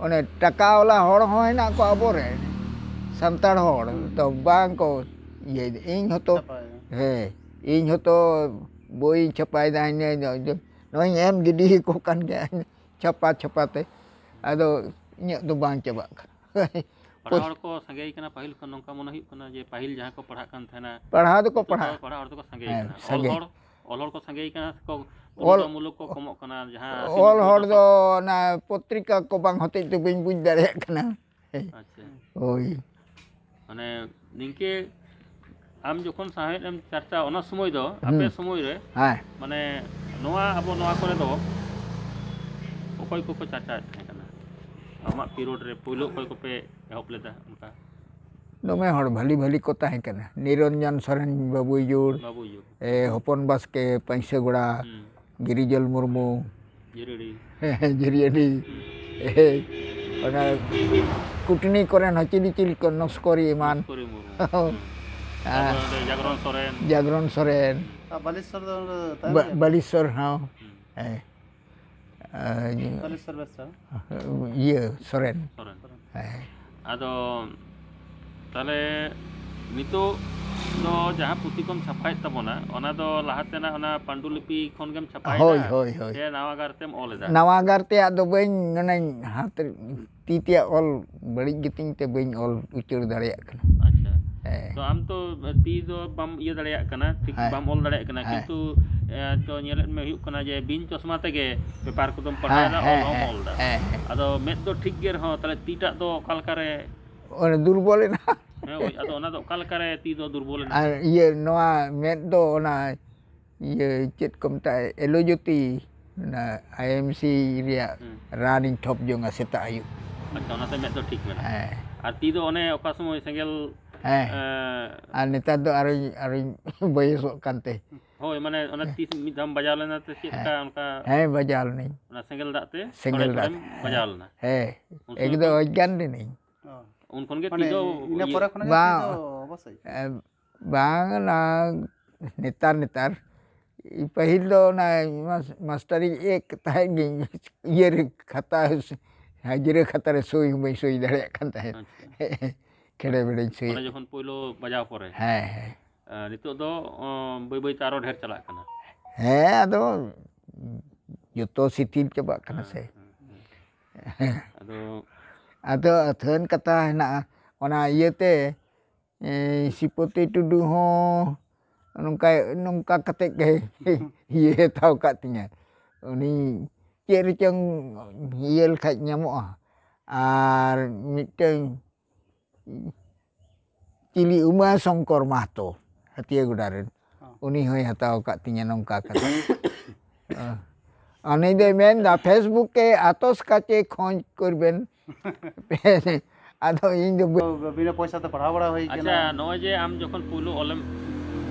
ᱚᱱᱮ ᱴᱟᱠᱟ ᱣᱟᱞᱟ ᱦᱚᱲ ᱦᱚᱸ ᱦᱮᱱᱟᱜ ᱠᱚᱣᱟ ᱟᱵᱚᱨᱮᱱ ᱥᱟᱱᱛᱟᱲ ᱦᱚᱲ, ᱦᱩᱸ᱾ ᱛᱚ ᱵᱟᱝ ᱠᱚ ᱤᱭᱟᱹᱭᱮᱫᱟ᱾ ᱤᱧ ᱦᱚᱸᱛᱚ, ᱪᱷᱟᱯᱟᱭᱟ᱾ ᱦᱮᱸ, ᱤᱧ ᱦᱚᱸᱛᱚ ᱵᱳᱭᱤᱧ ᱪᱷᱟᱯᱟᱭᱮᱫᱟ, ᱤᱧ ᱱᱚᱜᱼᱚᱭ ᱤᱧ ᱮᱢ ᱜᱤᱰᱤ ᱟᱠᱚ ᱠᱟᱱ ᱜᱮᱭᱟ ᱪᱷᱟᱯᱟ ᱪᱷᱟᱯᱟ ᱛᱮ, ᱟᱫᱚ ᱤᱧᱟᱹᱜ ᱫᱚ ᱵᱟᱝ ᱪᱟᱵᱟᱜ ᱠᱟᱱᱟ᱾ ᱯᱟᱲᱦᱟᱣ ᱦᱚᱲ ᱠᱚ ᱥᱟᱸᱜᱮ ᱠᱟᱱᱟ ᱯᱟᱹᱦᱤᱞ ᱠᱷᱚᱱ, ᱱᱚᱝᱠᱟ ᱢᱚᱱᱮ ᱦᱩᱭᱩᱜ ᱠᱟᱱᱟ ᱡᱮ ᱯᱟᱹᱦᱤᱞ ᱡᱟᱦᱟᱸ ᱠᱚ ᱯᱟᱲᱦᱟᱜ ᱠᱟᱱ ᱛᱟᱦᱮᱱᱟ, ᱯᱟᱲᱦᱟᱣ ᱫᱚᱠᱚ ᱱᱤᱛᱚᱜ ᱫᱚ ᱯᱟᱲᱦᱟᱜ᱾ ᱯᱟᱲᱦᱟᱣ ᱦᱚᱲ ᱫᱚᱠᱚ ᱥᱟᱸᱜᱮ ᱦᱮᱸ, ᱠᱟᱱᱟ᱾ ᱚᱞ ᱥᱟᱸᱜᱮ᱾ ᱦᱚᱲ ᱚᱞ ᱦᱚᱲ ᱠᱚ ᱥᱟᱸᱜᱮ ᱠᱟᱱᱟ ᱥᱮ ᱠᱚ ᱚᱞ ᱛᱩᱞᱚᱱᱟᱢᱩᱞᱚᱠ ᱠᱚ ᱠᱚᱢᱚᱜ ᱠᱟᱱᱟ? ᱡᱟᱦᱟᱸ ᱚᱞ ᱦᱚᱲ ᱫᱚ ᱚᱱᱟ ᱯᱚᱛᱨᱤᱠᱟ ᱠᱚ ᱵᱟᱝ ᱦᱚᱛᱮᱡ ᱛᱮ ᱵᱟᱹᱧ ᱵᱩᱡᱽ ᱫᱟᱲᱮᱭᱟᱜ ᱠᱟᱱᱟ᱾ ᱟᱪᱪᱷᱟ᱾ ᱦᱳᱭ᱾ ᱢᱟᱱᱮ ᱱᱤᱝᱠᱟᱹ ᱟᱢ ᱡᱚᱠᱷᱚᱱ ᱥᱟᱶᱦᱮᱫ ᱮᱢ ᱪᱟᱨᱪᱟ, ᱚᱱᱟ ᱥᱚᱢᱚᱭ ᱫᱚ, ᱟᱯᱮ ᱦᱩᱸ᱾ ᱥᱚᱢᱚᱭ ᱨᱮ, ᱦᱮᱸ᱾ ᱢᱟᱱᱮ ᱱᱚᱣᱟ ᱟᱵᱚ ᱱᱚᱣᱟ ᱠᱚᱨᱮ ᱫᱚ ᱚᱠᱚᱭ ᱠᱚᱠᱚ ᱪᱟᱨᱪᱟᱭᱮᱫ ᱛᱟᱦᱮᱸ ᱠᱟᱱᱟ? ᱟᱢᱟᱜ ᱯᱤᱨᱤᱭᱳᱰ ᱨᱮ ᱯᱳᱭᱞᱳ ᱚᱠᱚᱭ ᱠᱚᱯᱮ ᱮᱦᱚᱵ ᱞᱮᱫᱟ ᱚᱱᱠᱟ? ᱫᱚᱢᱮ ᱦᱚᱲ ᱵᱷᱟᱞᱤ ᱵᱷᱟᱞᱤ ᱠᱚ ᱛᱟᱦᱮᱸ ᱠᱟᱱᱟ᱾ ᱱᱤᱨᱚᱧᱡᱚᱱ ᱥᱚᱨᱮᱱ, ᱵᱟᱹᱵᱩᱭ ᱡᱳᱲ, ᱵᱟᱹᱵᱩᱭ ᱡᱳᱲ᱾ ᱮ, ᱦᱚᱯᱚᱱ ᱵᱟᱥᱠᱮ, ᱯᱟᱹᱭᱥᱟᱹ ᱜᱚᱲᱟ, ᱦᱩᱸ᱾ ᱜᱤᱨᱤᱡᱚᱞ ᱢᱩᱨᱢᱩ, ᱡᱤᱨᱟᱹᱲᱤ᱾ ᱡᱤᱨᱤᱭᱟᱹᱲᱤ᱾ ᱦᱩᱸ᱾ ᱮ, ᱚᱱᱟ ᱠᱩᱴᱱᱤ ᱠᱚᱨᱮᱱ ᱦᱚᱸ ᱪᱤᱞᱤ ᱪᱤᱞᱤ ᱠᱚ, ᱱᱚᱥᱠᱚᱨᱤ ᱮᱢᱟᱱ᱾ ᱱᱚᱥᱠᱚᱨᱤ ᱢᱩᱨᱢᱩ᱾ ᱦᱚᱸ᱾ ᱦᱩᱸ᱾ ᱟᱨ ᱛᱟᱨᱯᱚᱨ ᱚᱸᱰᱮ ᱡᱟᱜᱽᱨᱚᱱ ᱥᱚᱨᱮᱱ᱾ ᱡᱟᱜᱽᱨᱚᱱ ᱥᱚᱨᱮᱱ᱾ ᱟᱨ ᱵᱟᱞᱮᱥᱚᱨ ᱫᱚ ᱚᱸᱰᱮ ᱛᱟᱦᱮᱸ ᱵᱟ-, ᱠᱟᱱᱟ? ᱵᱟᱞᱮᱥᱚᱨ ᱦᱚᱸ᱾ ᱦᱩᱸ᱾ ᱦᱮᱸ᱾ ᱟᱨ ᱵᱟᱞᱮᱥᱚᱨ ᱵᱮᱥᱨᱟ᱾ ᱤᱭᱟᱹ, ᱥᱚᱨᱮᱱ᱾ ᱥᱚᱨᱮᱱ᱾ ᱦᱮᱸ᱾ ᱟᱫᱚ ᱛᱟᱦᱞᱮ ᱱᱤᱛᱚᱜ ᱫᱚ ᱡᱟᱦᱟᱸ ᱯᱩᱛᱷᱤ ᱠᱚᱢ ᱪᱷᱟᱯᱟᱭᱮᱫ ᱛᱟᱵᱚᱱᱟ, ᱚᱱᱟ ᱫᱚ ᱞᱟᱦᱟ ᱛᱮᱱᱟᱜ ᱚᱱᱟ ᱯᱟᱱᱰᱩᱞᱤᱯᱤ ᱠᱷᱚᱱ ᱜᱮᱢ ᱪᱷᱟᱯᱟᱭᱮᱫᱟ? ᱦᱳᱭ, ᱦᱳᱭ, ᱦᱳᱭ᱾ ᱥᱮ ᱱᱟᱣᱟ ᱜᱟᱨ ᱛᱮᱢ ᱚᱞ ᱮᱫᱟ? ᱱᱟᱣᱟ ᱜᱟᱨ ᱛᱮᱭᱟᱜ ᱫᱚ ᱵᱟᱹᱧ, ᱚᱱᱮ ᱦᱟᱛ ᱛᱤ ᱛᱮᱭᱟᱜ ᱚᱞ ᱵᱟᱹᱲᱤᱡ ᱜᱮᱛᱤᱧ ᱛᱮ ᱵᱟᱹᱧ ᱚᱞ ᱩᱪᱟᱹᱲ ᱫᱟᱲᱮᱭᱟᱜ ᱠᱟᱱᱟ᱾ ᱟᱪᱪᱷᱟ᱾ ᱦᱮᱸ᱾ ᱛᱚ ᱟᱢ ᱛᱚ ᱛᱤ ᱫᱚ ᱵᱟᱢ ᱤᱭᱟᱹ ᱫᱟᱲᱮᱭᱟᱜ ᱠᱟᱱᱟ, ᱴᱷᱤᱠ ᱦᱮᱸ᱾ ᱵᱟᱢ ᱚᱞ ᱫᱟᱲᱮᱭᱟᱜ ᱠᱟᱱᱟ, ᱦᱮᱸ᱾ ᱠᱤᱱᱛᱩ, ᱮ, ᱛᱚ ᱧᱮᱞᱮᱫ ᱢᱮ ᱦᱩᱭᱩᱜ ᱠᱟᱱᱟ ᱡᱮ ᱵᱤᱱ ᱪᱚᱥᱢᱟ ᱛᱮᱜᱮ ᱯᱮᱯᱟᱨ ᱠᱚᱫᱚᱢ ᱯᱟᱲᱦᱟᱣ ᱦᱮᱸ, ᱮᱫᱟ, ᱦᱮᱸ, ᱚᱞ ᱦᱚᱸᱢ ᱦᱮᱸ, ᱚᱞ ᱮᱫᱟ᱾ ᱦᱮᱸ, ᱦᱮᱸ᱾ ᱟᱫᱚ ᱢᱮᱫ ᱫᱚ ᱴᱷᱤᱠ ᱜᱮ ᱨᱮᱦᱚᱸ, ᱛᱟᱦᱞᱮ ᱛᱤᱴᱟᱜ ᱫᱚ ᱚᱠᱟ ᱞᱮᱠᱟᱨᱮ? ᱚᱱᱮ ᱫᱩᱨᱵᱚᱞ ᱮᱱᱟ᱾ ᱦᱮᱸ, ᱦᱳᱭ, ᱟᱫᱚ ᱚᱱᱟ ᱫᱚ ᱚᱠᱟ ᱞᱮᱠᱟᱨᱮ ᱛᱤ ᱫᱚ ᱫᱩᱨᱵᱚᱞ ᱮᱱᱟ? ᱟᱨ ᱤᱭᱟᱹ, ᱱᱚᱣᱟ ᱢᱮᱫ ᱫᱚ ᱚᱱᱟ ᱤᱭᱟᱹ, ᱪᱮᱫ ᱠᱚ ᱢᱮᱛᱟᱜᱼᱟ, ᱮᱞᱳᱡᱳᱛᱤ, ᱚᱱᱟ ᱟᱭ ᱮᱢ ᱥᱤ ᱨᱮᱭᱟᱜ ᱦᱩᱸ᱾ ᱨᱟᱱᱤᱧ ᱴᱷᱚᱯ ᱡᱚᱝᱟ ᱥᱮᱛᱟᱜ ᱟᱹᱭᱩᱵ᱾ ᱟᱪᱪᱷᱟ, ᱚᱱᱟᱛᱮ ᱢᱮᱫ ᱫᱚ ᱴᱷᱤᱠ ᱢᱮᱱᱟᱜᱼᱟ᱾ ᱦᱮᱸ᱾ ᱟᱨ ᱛᱤ ᱫᱚ ᱚᱱᱮ ᱚᱠᱟ ᱥᱚᱢᱚᱭ ᱥᱮᱸᱜᱮᱞ, ᱦᱮᱸ᱾ ᱮᱸ, ᱟᱨ ᱱᱮᱛᱟᱨ ᱫᱚ ᱟᱨᱚᱧ, ᱟᱨᱚᱧ ᱵᱚᱭᱮᱥᱚᱜ ᱠᱟᱱᱛᱮ᱾ ᱦᱳᱭ, ᱢᱟᱱᱮ ᱚᱱᱟ ᱛᱤᱥ ᱢᱤᱫ ᱫᱷᱟᱣ ᱵᱟᱡᱟᱣ ᱞᱮᱱᱟ ᱛᱮ ᱪᱮᱫ ᱦᱮᱸ᱾ ᱞᱮᱠᱟ ᱚᱱᱠᱟ? ᱦᱮᱸ, ᱵᱟᱡᱟᱣ ᱞᱮᱱᱟᱹᱧ᱾ ᱚᱱᱟ ᱥᱮᱸᱜᱮᱞ ᱫᱟᱜ ᱛᱮ? ᱥᱮᱸᱜᱮᱞ ᱛᱷᱚᱲᱮ ᱫᱟᱜ᱾ ᱛᱷᱚᱲᱮᱢ ᱵᱟᱡᱟᱣ ᱞᱮᱱᱟ? ᱦᱮᱸ᱾ ᱩᱱ ᱥᱚᱢᱚᱭ ᱮᱠᱫᱚᱢ ᱠᱷᱚᱱ? ᱚᱡᱽᱜᱟᱱ ᱞᱮᱱᱟᱹᱧ᱾ ᱚ᱾ ᱩᱱ ᱠᱷᱚᱱ ᱜᱮ ᱢᱟᱱᱮ ᱛᱤ ᱫᱚ ᱤᱱᱟᱹ ᱤᱭᱟᱹ ᱯᱚᱨᱮ ᱠᱷᱚᱱ ᱜᱮ ᱵᱟᱝ, ᱛᱤ ᱫᱚ ᱚᱵᱚᱥᱥᱳᱭ? ᱮ, ᱵᱟᱝ, ᱚᱱᱟ ᱱᱮᱛᱟᱨ, ᱱᱮᱛᱟᱨ, ᱯᱟᱹᱦᱤᱞ ᱫᱚ ᱚᱱᱟ ᱢᱟᱥ-, ᱢᱟᱥᱴᱟᱨᱤᱧ ᱮᱠ ᱛᱟᱦᱮᱸᱫ ᱜᱤᱧ, ᱤᱭᱟᱹ ᱨᱮ ᱠᱷᱟᱛᱟ, ᱦᱟᱡᱽᱨᱤ ᱠᱷᱟᱛᱟ ᱨᱮ ᱥᱳᱭ ᱦᱚᱸ ᱵᱟᱹᱧ ᱥᱳᱭ ᱫᱟᱲᱮᱭᱟᱜ ᱠᱟᱱ ᱛᱟᱦᱮᱸᱫ᱾ ᱟᱪᱪᱷᱟ᱾ ᱠᱷᱮᱲᱮ ᱵᱮᱲᱮᱧ ᱥᱳᱭᱮᱫ᱾ ᱚᱱᱮ ᱡᱚᱠᱷᱚᱱ ᱯᱳᱭᱞᱳ ᱵᱟᱡᱟᱣ ᱯᱚᱨᱮ᱾ ᱦᱮᱸ, ᱦᱮᱸ᱾ ᱟᱨ ᱱᱤᱛᱚᱜ ᱫᱚ, ᱚ, ᱵᱟᱹᱭ ᱵᱟᱹᱭ ᱛᱮ ᱟᱨᱚ ᱰᱷᱮᱨ ᱪᱟᱞᱟᱜ ᱠᱟᱱᱟ᱾ ᱦᱮᱸ, ᱟᱫᱚ ᱡᱚᱛᱚ ᱥᱤᱛᱷᱤᱞ ᱪᱟᱵᱟᱜ ᱠᱟᱱᱟ ᱦᱮᱸ, ᱥᱮ᱾ ᱦᱮᱸ, ᱦᱮᱸ᱾ ᱟᱫᱚ ᱟᱫᱚ ᱟᱹᱛᱷᱟᱹᱱ ᱠᱟᱛᱷᱟ ᱦᱮᱱᱟᱜᱼᱟ, ᱚᱱᱟ ᱤᱭᱟᱹᱛᱮ ᱮᱸ, ᱥᱨᱤᱯᱚᱛᱤ ᱴᱩᱰᱩ ᱦᱚᱸ ᱱᱚᱝᱠᱟ ᱱᱚᱝᱠᱟ ᱠᱟᱛᱮ ᱜᱮ ᱤᱭᱟᱹ ᱦᱟᱛᱟᱣ ᱟᱠᱟᱫ ᱛᱤᱧᱟᱹ᱾ ᱩᱱᱤ ᱪᱮᱫ ᱨᱮᱪᱚᱝ ᱤᱭᱟᱹ ᱞᱮᱠᱷᱟᱡ ᱧᱟᱢᱚᱜᱼᱟ᱾ ᱟᱨ ᱢᱤᱫᱴᱟᱝ ᱪᱤᱞᱤ ᱩᱢᱟ ᱥᱚᱝᱠᱚᱨ ᱢᱟᱦᱛᱚ, ᱦᱟᱹᱛᱤᱭᱟᱹ ᱜᱚᱰᱟ ᱨᱮᱱ, ᱦᱚᱸ᱾ ᱩᱱᱤ ᱦᱚᱸᱭ ᱦᱟᱛᱟᱣ ᱟᱠᱟᱫ ᱛᱤᱧᱟᱹ ᱱᱚᱝᱠᱟ ᱠᱟᱛᱮ᱾ ᱦᱮᱸ᱾ ᱩᱱᱤ ᱫᱚᱭ ᱢᱮᱱᱫᱟ, "Facebook ᱮ ᱟᱛᱚᱥ ᱠᱟᱪᱮ ᱠᱷᱚᱡᱽ ᱠᱚᱨᱵᱮᱱ᱾" ᱟᱫᱚ ᱤᱧ ᱫᱚ ᱵᱟᱹᱧ ᱵᱤᱱᱟᱹ ᱯᱚᱭᱥᱟ ᱛᱮ ᱯᱟᱲᱦᱟᱣ ᱵᱟᱲᱟ ᱦᱩᱭ ᱠᱟᱱᱟ᱾ ᱟᱪᱪᱷᱟ, ᱱᱚᱜᱼᱚᱭ ᱡᱮ ᱟᱢ ᱡᱚᱠᱷᱚᱱ ᱯᱩᱭᱞᱩ ᱚᱞᱮᱢ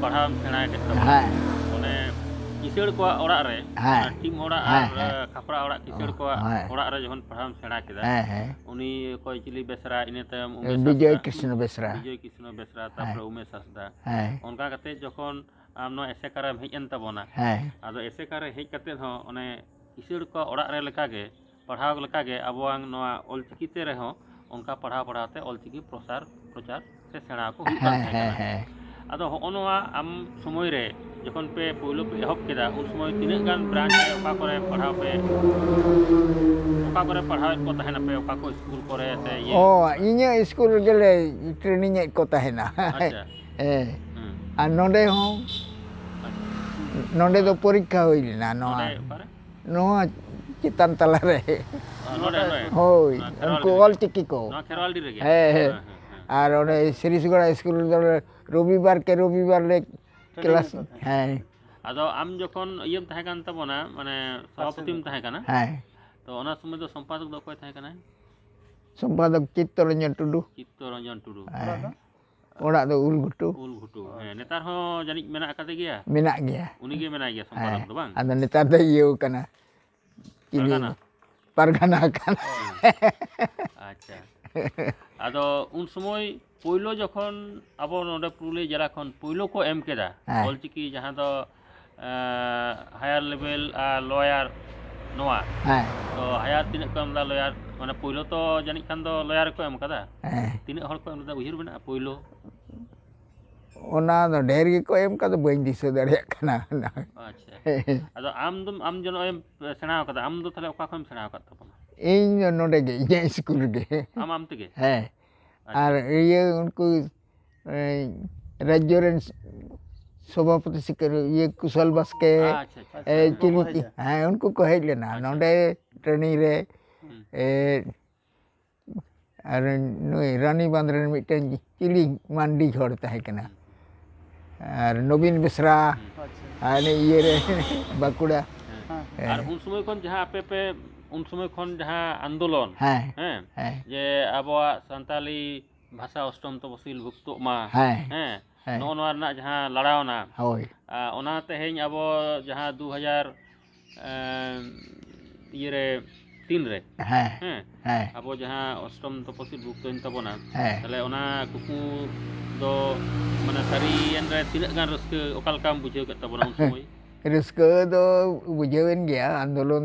ᱯᱟᱲᱦᱟᱣ ᱥᱮᱬᱟ ᱠᱮᱫ ᱛᱟᱵᱚᱱᱟ, ᱦᱮᱸ᱾ ᱚᱱᱮ ᱠᱤᱥᱟᱹᱬ ᱠᱚᱣᱟᱜ ᱚᱲᱟᱜ ᱨᱮ, ᱦᱮᱸ᱾ ᱚᱱᱟ ᱴᱤᱢ ᱚᱲᱟᱜ ᱦᱮᱸ, ᱟᱨ ᱦᱮᱸ᱾ ᱠᱷᱟᱯᱨᱟ ᱚᱲᱟᱜ ᱠᱤᱥᱟᱹᱬ ᱚ, ᱠᱚᱣᱟᱜ ᱦᱳᱭ᱾ ᱚᱲᱟᱜ ᱨᱮ ᱡᱚᱠᱷᱚᱱ ᱯᱟᱲᱦᱟᱣᱮᱢ ᱥᱮᱬᱟ ᱠᱮᱫᱟ, ᱦᱮᱸ, ᱦᱮᱸ᱾ ᱩᱱᱤ ᱚᱠᱚᱭ ᱪᱤᱞᱤ ᱵᱮᱥᱨᱟ, ᱤᱱᱟᱹ ᱛᱟᱭᱚᱢ ᱩᱢᱮᱥ ᱵᱤᱡᱚᱭ ᱦᱟᱸᱥᱫᱟ᱾ ᱠᱨᱤᱥᱱᱚ ᱵᱮᱥᱨᱟ᱾ ᱵᱤᱡᱚᱭ ᱠᱨᱤᱥᱱᱚ ᱵᱮᱥᱨᱟ, ᱦᱮᱸ᱾ ᱛᱟᱨᱯᱚᱨᱮ ᱩᱢᱮᱥ ᱦᱟᱸᱥᱫᱟ᱾ ᱦᱮᱸ᱾ ᱚᱱᱠᱟ ᱠᱟᱛᱮ ᱡᱚᱠᱷᱚᱱ ᱟᱢ ᱱᱚᱣᱟ ᱮᱥᱮᱠᱟ ᱨᱮᱢ ᱦᱮᱡ ᱮᱱ ᱛᱟᱵᱚᱱᱟ, ᱦᱮᱸ᱾ ᱟᱫᱚ ᱮᱥᱮᱠᱟ ᱨᱮ ᱦᱮᱡ ᱠᱟᱛᱮ ᱦᱚᱸ ᱚᱱᱮ ᱠᱤᱥᱟᱹᱬ ᱠᱚᱣᱟᱜ ᱚᱲᱟᱜ ᱨᱮ ᱞᱮᱠᱟᱜᱮ, ᱯᱟᱲᱦᱟᱣ ᱞᱮᱠᱟᱜᱮ ᱟᱵᱚᱣᱟᱝ ᱱᱚᱣᱟ ᱚᱞᱪᱤᱠᱤ ᱛᱮ ᱨᱮᱦᱚᱸ ᱚᱱᱠᱟ ᱯᱟᱲᱦᱟᱣ ᱯᱟᱲᱦᱟᱣ ᱛᱮ ᱚᱞᱪᱤᱠᱤ ᱯᱨᱚᱥᱟᱨ ᱯᱨᱚᱪᱟᱨ ᱥᱮ ᱥᱮᱬᱟ ᱠᱚ ᱦᱩᱭᱩᱜ ᱠᱟᱱ ᱦᱮᱸ, ᱛᱟᱦᱮᱸ ᱦᱮᱸ, ᱠᱟᱱᱟ᱾ ᱦᱮᱸ᱾ ᱟᱫᱚ ᱦᱚᱸᱜᱼᱚ ᱱᱚᱣᱟ ᱟᱢ ᱥᱚᱢᱚᱭ ᱨᱮ ᱡᱚᱠᱷᱚᱱ ᱯᱮ ᱯᱳᱭᱞᱳ ᱯᱮ ᱮᱦᱚᱵ ᱠᱮᱫᱟ, ᱩᱱ ᱥᱚᱢᱚᱭ ᱛᱤᱱᱟᱹᱜ ᱜᱟᱱ ᱵᱨᱟᱧᱪ ᱨᱮ ᱚᱠᱟ ᱠᱚᱨᱮ ᱯᱟᱲᱦᱟᱣ ᱯᱮ, ᱚᱠᱟ ᱠᱚᱨᱮ ᱯᱟᱲᱦᱟᱣᱮᱫ ᱠᱚ ᱛᱟᱦᱮᱱᱟᱯᱮ, ᱚᱠᱟ ᱠᱚ ᱥᱠᱩᱞ ᱠᱚᱨᱮ ᱥᱮ ᱤᱭᱟᱹ? ᱚ, ᱤᱧᱟᱹᱜ ᱥᱠᱩᱞ ᱨᱮᱜᱮ ᱞᱮ ᱴᱨᱮᱱᱤᱝ ᱮᱫ ᱠᱚ ᱛᱟᱦᱮᱱᱟ᱾ ᱟᱪᱪᱷᱟ᱾ ᱦᱮᱸ᱾ ᱦᱩᱸ᱾ ᱟᱨ ᱱᱚᱰᱮ ᱦᱚᱸ, ᱟᱪᱪᱷᱟ᱾ ᱱᱚᱰᱮ ᱫᱚ ᱯᱚᱨᱤᱠᱠᱷᱟ ᱦᱩᱭ ᱞᱮᱱᱟ ᱱᱚᱣᱟ᱾ ᱱᱚᱰᱮ ᱚᱠᱟᱨᱮ? ᱱᱚᱣᱟ ᱪᱮᱛᱟᱱ ᱛᱟᱞᱟ ᱨᱮ᱾ ᱚ, ᱱᱚᱰᱮ, ᱱᱚᱰᱮ? ᱦᱳᱭ, ᱱᱚᱣᱟ ᱠᱷᱮᱨᱣᱟᱞ ᱩᱱᱠᱩ ᱨᱮᱜᱮ? ᱚᱞ ᱪᱤᱠᱤ ᱠᱚ᱾ ᱱᱚᱣᱟ ᱠᱷᱮᱨᱣᱟᱞᱰᱤ ᱨᱮᱜᱮ? ᱦᱮᱸ, ᱦᱮᱸ᱾ ᱦᱮᱸ, ᱦᱮᱸ, ᱦᱮᱸ᱾ ᱟᱨ ᱚᱸᱰᱮ ᱥᱤᱨᱤᱥᱜᱚᱲᱟ ᱥᱠᱩᱞ ᱨᱮᱫᱚ ᱨᱚᱵᱤᱵᱟᱨ ᱠᱮ ᱨᱚᱵᱤᱵᱟᱨ ᱞᱮ ᱴᱨᱮᱱᱤᱝ ᱠᱞᱟᱥ, ᱠᱚ ᱛᱟᱦᱮᱸ᱾ ᱦᱮᱸ᱾ ᱟᱫᱚ ᱟᱢ ᱡᱚᱠᱷᱚᱱ ᱤᱭᱟᱹᱢ ᱛᱟᱦᱮᱸ ᱠᱟᱱ ᱛᱟᱵᱚᱱᱟ, ᱢᱟᱱᱮ ᱥᱚᱵᱷᱟᱯᱚᱛᱤᱢ ᱛᱟᱦᱮᱸ ᱠᱟᱱᱟ, ᱦᱮᱸ᱾ ᱛᱚ ᱚᱱᱟ ᱥᱚᱢᱚᱭ ᱫᱚ ᱥᱚᱢᱯᱟᱫᱚᱠ ᱫᱚ ᱚᱠᱚᱭ ᱛᱟᱦᱮᱸ ᱠᱟᱱᱟᱭ? ᱥᱚᱢᱯᱟᱫᱚᱠ ᱪᱤᱛᱛᱚᱨᱚᱧᱡᱚᱱ ᱴᱩᱰᱩ᱾ ᱪᱤᱛᱛᱚᱨᱚᱧᱡᱚᱱ ᱴᱩᱰᱩ᱾ ᱦᱮᱸ᱾ ᱚᱲᱟᱜ ᱫᱚ ᱩᱞᱜᱷᱩᱴᱩ᱾ ᱩᱞᱜᱷᱩᱴᱩ᱾ ᱦᱮᱸ, ᱱᱮᱛᱟᱨ ᱦᱚᱸ ᱡᱟᱹᱱᱤᱡ ᱢᱮᱱᱟᱜ ᱟᱠᱟᱫᱮ ᱜᱮᱭᱟ? ᱢᱮᱱᱟᱜ ᱜᱮᱭᱟ᱾ ᱩᱱᱤ ᱜᱮ ᱢᱮᱱᱟᱭ ᱜᱮᱭᱟ ᱥᱚᱢᱯᱟᱫᱚᱠ ᱦᱮᱸ᱾ ᱫᱚ, ᱵᱟᱝ? ᱟᱫᱚ ᱱᱮᱛᱟᱨ ᱫᱚ ᱤᱭᱟᱹᱣ ᱠᱟᱱᱟ᱾ ᱪᱤᱞᱤ? ᱯᱟᱨᱜᱟᱱᱟ? ᱯᱟᱨᱜᱟᱱᱟ ᱠᱟᱱᱟ᱾ ᱦᱮᱸ᱾ ᱟᱪᱪᱷᱟ᱾ ᱟᱫᱚ ᱩᱱ ᱥᱚᱢᱚᱭ ᱯᱳᱭᱞᱳ ᱡᱚᱠᱷᱚᱱ ᱟᱵᱚ ᱱᱚᱰᱮ ᱯᱩᱨᱩᱞᱤᱭᱟᱹ ᱡᱮᱞᱟ ᱠᱷᱚᱱ ᱯᱳᱭᱞᱳ ᱠᱚ ᱮᱢ ᱠᱮᱫᱟ ᱦᱮᱸ᱾ ᱚᱞᱪᱤᱠᱤ, ᱡᱟᱦᱟᱸ ᱫᱚ, ᱮᱸ, ᱦᱟᱭᱟᱨ ᱞᱮᱵᱮᱞ ᱟᱨ ᱞᱚᱭᱟᱨ ᱱᱚᱣᱟ᱾ ᱦᱮᱸ᱾ ᱛᱚ ᱦᱟᱭᱟᱨ ᱛᱤᱱᱟᱹᱜ ᱠᱚ ᱮᱢ ᱮᱫᱟ ᱞᱚᱭᱟᱨ? ᱢᱟᱱᱮ ᱯᱳᱭᱞᱳ ᱛᱚ ᱡᱟᱹᱱᱤᱡ ᱠᱷᱟᱱ ᱫᱚ ᱞᱚᱭᱟᱨ ᱜᱮᱠᱚ ᱮᱢ ᱠᱟᱫᱟ᱾ ᱦᱮᱸ᱾ ᱛᱤᱱᱟᱹᱜ ᱦᱚᱲ ᱠᱚ ᱮᱢ ᱞᱮᱫᱟ ᱩᱭᱦᱟᱹᱨ ᱢᱮᱱᱟᱜᱼᱟ ᱯᱳᱭᱞᱳ? ᱚᱱᱟ ᱫᱚ ᱰᱷᱮᱨ ᱜᱮᱠᱚ ᱮᱢ ᱠᱟᱫᱟ, ᱵᱟᱹᱧ ᱫᱤᱥᱟᱹ ᱫᱟᱲᱮᱭᱟᱜ ᱠᱟᱱᱟ᱾ ᱟᱪᱪᱷᱟ᱾ ᱟᱫᱚ ᱟᱢ ᱫᱚᱢ, ᱟᱢ ᱡᱮ ᱱᱚᱜᱼᱚᱭ ᱮᱢ ᱥᱮᱬᱟ ᱟᱠᱟᱫᱟ, ᱟᱢ ᱫᱚ ᱛᱟᱦᱞᱮ ᱚᱠᱟ ᱠᱷᱚᱱᱮᱢ ᱥᱮᱬᱟ ᱟᱠᱟᱫ ᱛᱟᱵᱚᱱᱟ? ᱤᱧ ᱫᱚ ᱱᱚᱰᱮ ᱜᱮ, ᱤᱧᱟᱹᱜ ᱥᱠᱩᱞ ᱨᱮᱜᱮ᱾ ᱟᱢ, ᱟᱢ ᱛᱮᱜᱮ? ᱦᱮᱸ᱾ ᱟᱪᱪᱷᱟ᱾ ᱟᱨ ᱤᱭᱟᱹ ᱩᱱᱠᱩ, ᱮ, ᱨᱟᱡᱽᱡᱚ ᱨᱮᱱ ᱥᱚᱵᱷᱟᱯᱚᱛᱤ ᱥᱤᱠᱟᱹᱨ, ᱤᱭᱟᱹ, ᱠᱩᱥᱚᱞ ᱵᱟᱥᱠᱮ, ᱟᱪᱪᱷᱟ, ᱟᱪᱪᱷᱟ᱾ ᱮ, ᱩᱱᱠᱩ ᱠᱚ ᱪᱤᱞᱤ ᱦᱮᱡ ᱠᱤ-, ᱞᱮᱱᱟ? ᱦᱮᱸ, ᱩᱱᱠᱩ ᱠᱚ ᱦᱮᱡ ᱞᱮᱱᱟ᱾ ᱟᱪᱪᱷᱟ᱾ ᱱᱚᱰᱮ ᱴᱨᱮᱱᱤᱝ ᱨᱮ, ᱦᱩᱸ᱾ ᱮ, ᱟᱨ ᱱᱩᱭ ᱨᱟᱱᱤᱵᱟᱸᱫᱷ ᱨᱮᱱ ᱢᱤᱫᱴᱮᱱ ᱪᱤᱞᱤ ᱢᱟᱱᱰᱤ ᱦᱚᱲ ᱛᱟᱦᱮᱸ ᱠᱟᱱᱟ᱾ ᱦᱩᱸ᱾ ᱟᱨ ᱱᱚᱵᱤᱱ ᱵᱮᱥᱨᱟ, ᱦᱩᱸ᱾ ᱟᱪᱪᱷᱟ᱾ ᱟᱨ ᱤᱭᱟᱹ ᱨᱮ, ᱵᱟᱸᱠᱩᱲᱟ᱾ ᱦᱮᱸ᱾ ᱦᱮᱸ᱾ ᱟᱨ ᱩᱱ ᱥᱚᱢᱚᱭ ᱠᱷᱚᱱ ᱡᱟᱦᱟᱸ ᱟᱯᱮ ᱯᱮ, ᱩᱱ ᱥᱚᱢᱚᱭ ᱠᱷᱚᱱ ᱡᱟᱦᱟᱸ ᱟᱱᱫᱳᱞᱚᱱ, ᱦᱮᱸ᱾ ᱦᱮᱸ, ᱦᱮᱸ᱾ ᱡᱮ ᱟᱵᱚᱣᱟᱜ ᱥᱟᱱᱛᱟᱞᱤ ᱵᱷᱟᱥᱟ ᱚᱥᱴᱚᱢ ᱛᱚᱯᱚᱥᱤᱞ ᱵᱷᱩᱠᱛᱚᱜ ᱢᱟ, ᱦᱮᱸ᱾ ᱦᱮᱸ, ᱦᱮᱸ᱾ ᱱᱚᱜᱼᱚ ᱱᱚᱣᱟ ᱨᱮᱱᱟᱜ ᱡᱟᱦᱟᱸ ᱞᱟᱲᱟᱣᱱᱟ, ᱦᱳᱭ᱾ ᱟ, ᱚᱱᱟ ᱛᱮᱦᱮᱧ ᱟᱵᱚ ᱡᱟᱦᱟᱸ ᱫᱩ ᱦᱟᱡᱟᱨ, ᱮᱸ, ᱤᱭᱟᱹᱨᱮ, ᱛᱤᱱ ᱨᱮ, ᱦᱮᱸ, ᱦᱮᱸ, ᱦᱮᱸ᱾ ᱟᱵᱚ ᱡᱟᱦᱟᱸ ᱚᱥᱴᱚᱢ ᱛᱚᱯᱚᱥᱤᱞ ᱵᱷᱩᱠᱛᱚᱭᱮᱱ ᱛᱟᱵᱚᱱᱟ, ᱦᱮᱸ᱾ ᱛᱟᱦᱞᱮ ᱚᱱᱟ ᱠᱩᱠᱢᱩ ᱫᱚ, ᱢᱟᱱᱮ, ᱥᱟᱹᱨᱤᱭᱮᱱ ᱨᱮ ᱛᱤᱱᱟᱹᱜ ᱜᱟᱱ ᱨᱟᱹᱥᱠᱟᱹ, ᱚᱠᱟ ᱞᱮᱠᱟᱢ ᱵᱩᱡᱷᱟᱹᱣ ᱠᱮᱫ ᱛᱟᱵᱚᱱᱟ ᱩᱱ ᱥᱚᱢᱚᱭ? ᱨᱟᱹᱥᱠᱟᱹ ᱫᱚ ᱵᱩᱡᱷᱟᱹᱣᱮᱱ ᱜᱮᱭᱟ, ᱟᱱᱫᱳᱞᱚᱱ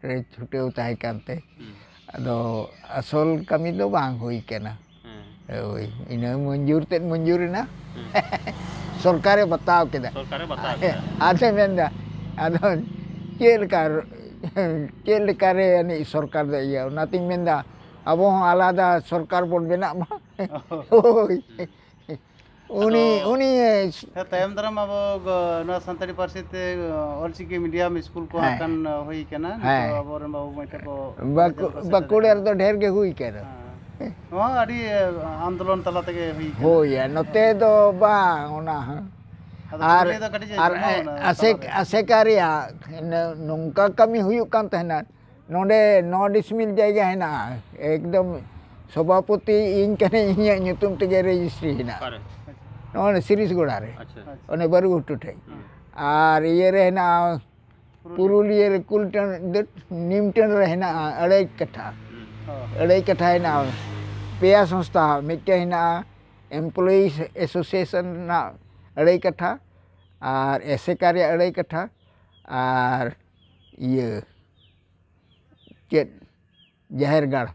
ᱨᱮ ᱪᱷᱩᱴᱟᱹᱣ ᱛᱟᱦᱮᱸ ᱠᱟᱱᱛᱮ᱾ ᱦᱩᱸ᱾ ᱟᱫᱚ ᱟᱥᱚᱞ ᱠᱟᱹᱢᱤ ᱫᱚ ᱵᱟᱝ ᱦᱩᱭ ᱠᱟᱱᱟ᱾ ᱦᱮᱸ᱾ ᱦᱳᱭ, ᱤᱱᱟᱹ ᱢᱚᱧᱡᱩᱨ ᱛᱮᱫ ᱢᱚᱧᱡᱩᱨ ᱮᱱᱟ᱾ ᱦᱮᱸ᱾ ᱥᱚᱨᱠᱟᱨᱮ ᱵᱟᱛᱟᱣ ᱠᱮᱫᱟ᱾ ᱥᱚᱨᱠᱟᱨᱮ ᱵᱟᱛᱟᱣ ᱠᱮᱫᱟ᱾ ᱟᱫᱚᱧ ᱢᱮᱱᱫᱟ, ᱟᱫᱚ ᱪᱮᱫ ᱞᱮᱠᱟ, ᱪᱮᱫ ᱞᱮᱠᱟᱨᱮ ᱟᱹᱱᱤᱡ ᱥᱚᱨᱠᱟᱨ ᱫᱚ ᱤᱭᱟᱹ? ᱚᱱᱟᱛᱤᱧ ᱢᱮᱱᱫᱟ, ᱟᱵᱚ ᱦᱚᱸ ᱟᱞᱟᱫᱟ ᱥᱚᱨᱠᱟᱨ ᱵᱚᱱ ᱵᱮᱱᱟᱜ ᱢᱟ᱾ ᱦᱳᱭ᱾ ᱦᱩᱸ᱾ ᱩᱱᱤ, ᱟᱫᱚ ᱩᱱᱤ ᱦᱮᱸ, ᱛᱟᱭᱚᱢ ᱫᱟᱨᱟᱢ ᱟᱵᱚ ᱜᱚ-, ᱱᱚᱣᱟ ᱥᱟᱱᱛᱟᱲᱤ ᱯᱟᱹᱨᱥᱤ ᱛᱮ, ᱚ, ᱚᱞᱪᱤᱠᱤ ᱢᱤᱰᱤᱭᱟᱢ ᱥᱠᱩᱞ ᱠᱚ ᱦᱮᱸ᱾ ᱦᱟᱸᱜ ᱠᱷᱟᱱ ᱦᱩᱭ ᱠᱟᱱᱟ᱾ ᱱᱤᱛᱚᱜ ᱦᱮᱸ᱾ ᱟᱵᱚᱨᱮᱱ ᱵᱟᱹᱵᱩ ᱢᱟᱹᱭ ᱛᱟᱠᱚ ᱵᱟᱸᱠᱩ-, ᱠᱚᱞᱮᱡᱽ ᱨᱮᱠᱚ ᱥᱮᱴᱮᱨ ᱵᱟᱸᱠᱩᱲᱟ ᱟᱠᱟᱱᱟ᱾ ᱨᱮᱫᱚ ᱰᱷᱮᱨ ᱜᱮ ᱦᱩᱭ ᱠᱟᱱᱟ᱾ ᱦᱮᱸ᱾ ᱱᱚᱣᱟ ᱟᱹᱰᱤ ᱟᱱᱫᱳᱞᱚᱱ ᱛᱟᱞᱟ ᱛᱮᱜᱮ ᱦᱩᱭ ᱠᱟᱱᱟ᱾ ᱦᱳᱭ, ᱱᱚᱛᱮ ᱫᱚ ᱵᱟᱝ, ᱚᱱᱟ ᱦᱚᱸ᱾ ᱟᱫᱚ ᱟᱨ, ᱯᱩᱨᱩᱞᱤᱭᱟᱹ ᱫᱚ ᱠᱟᱹᱴᱤᱡ ᱮ ᱟᱨ ᱡᱚᱢᱟᱣ ᱮᱱᱟ ᱟᱥᱮᱠ-, ᱛᱟᱞᱟ ᱨᱮ᱾ ᱟᱥᱮᱠᱟ ᱨᱮᱭᱟᱜ ᱱᱚ-, ᱱᱚᱝᱠᱟ ᱠᱟᱹᱢᱤ ᱦᱩᱭᱩᱜ ᱠᱟᱱ ᱛᱟᱦᱮᱱᱟ᱾ ᱱᱚᱰᱮ ᱱᱚ ᱰᱤᱥᱢᱤᱞ ᱡᱟᱭᱜᱟ ᱦᱮᱱᱟᱜᱼᱟ, ᱮᱠᱫᱚᱢ ᱥᱚᱵᱷᱟᱯᱚᱛᱤ ᱤᱧ ᱠᱟᱹᱱᱟᱹᱧ, ᱤᱧᱟᱹᱜ ᱧᱩᱛᱩᱢ ᱛᱮᱜᱮ ᱨᱮᱡᱤᱥᱴᱨᱤ ᱦᱮᱱᱟᱜᱼᱟ᱾ ᱚᱠᱟᱨᱮ? ᱱᱚᱜᱼᱚᱭ ᱥᱤᱨᱤᱥᱜᱚᱲᱟ ᱨᱮ, ᱟᱪᱪᱷᱟ᱾ ᱚᱱᱮ ᱵᱟᱹᱨᱩ ᱜᱷᱩᱴᱩ ᱴᱷᱮᱡ᱾ ᱦᱩᱸ᱾ ᱟᱨ ᱤᱭᱟᱹ ᱨᱮ ᱦᱮᱱᱟᱜᱼᱟ, ᱯᱩᱨᱩᱞᱤᱭᱟᱹ᱾ ᱯᱩᱨᱩᱞᱤᱭᱟᱹ ᱨᱮ ᱠᱩᱞ ᱴᱟᱺᱰᱤ, ᱱᱤᱢ ᱴᱟᱺᱰᱤ ᱨᱮ ᱦᱮᱱᱟᱜᱼᱟ ᱟᱹᱲᱟᱹᱭ ᱠᱟᱴᱷᱟ᱾ ᱦᱩᱸ᱾ ᱚ᱾ ᱟᱹᱲᱟᱹᱭ ᱠᱟᱴᱷᱟ ᱦᱮᱱᱟᱜᱼᱟ᱾ ᱯᱮᱭᱟ ᱥᱚᱝᱥᱛᱷᱟ, ᱢᱤᱫᱴᱮᱱ ᱦᱮᱱᱟᱜᱼᱟ ᱮᱢᱯᱞᱚᱭᱤᱡᱽ ᱮᱥᱳᱥᱤᱭᱮᱥᱚᱱ ᱨᱮᱱᱟᱜ ᱟᱹᱲᱟᱹᱭ ᱠᱟᱴᱷᱟ, ᱟᱨ ᱮᱥᱮᱠᱟ ᱨᱮᱭᱟᱜ ᱟᱹᱲᱟᱹᱭ ᱠᱟᱴᱷᱟ, ᱟᱨ ᱤᱭᱟᱹ ᱪᱮᱫ ᱡᱟᱦᱮᱨ ᱜᱟᱲ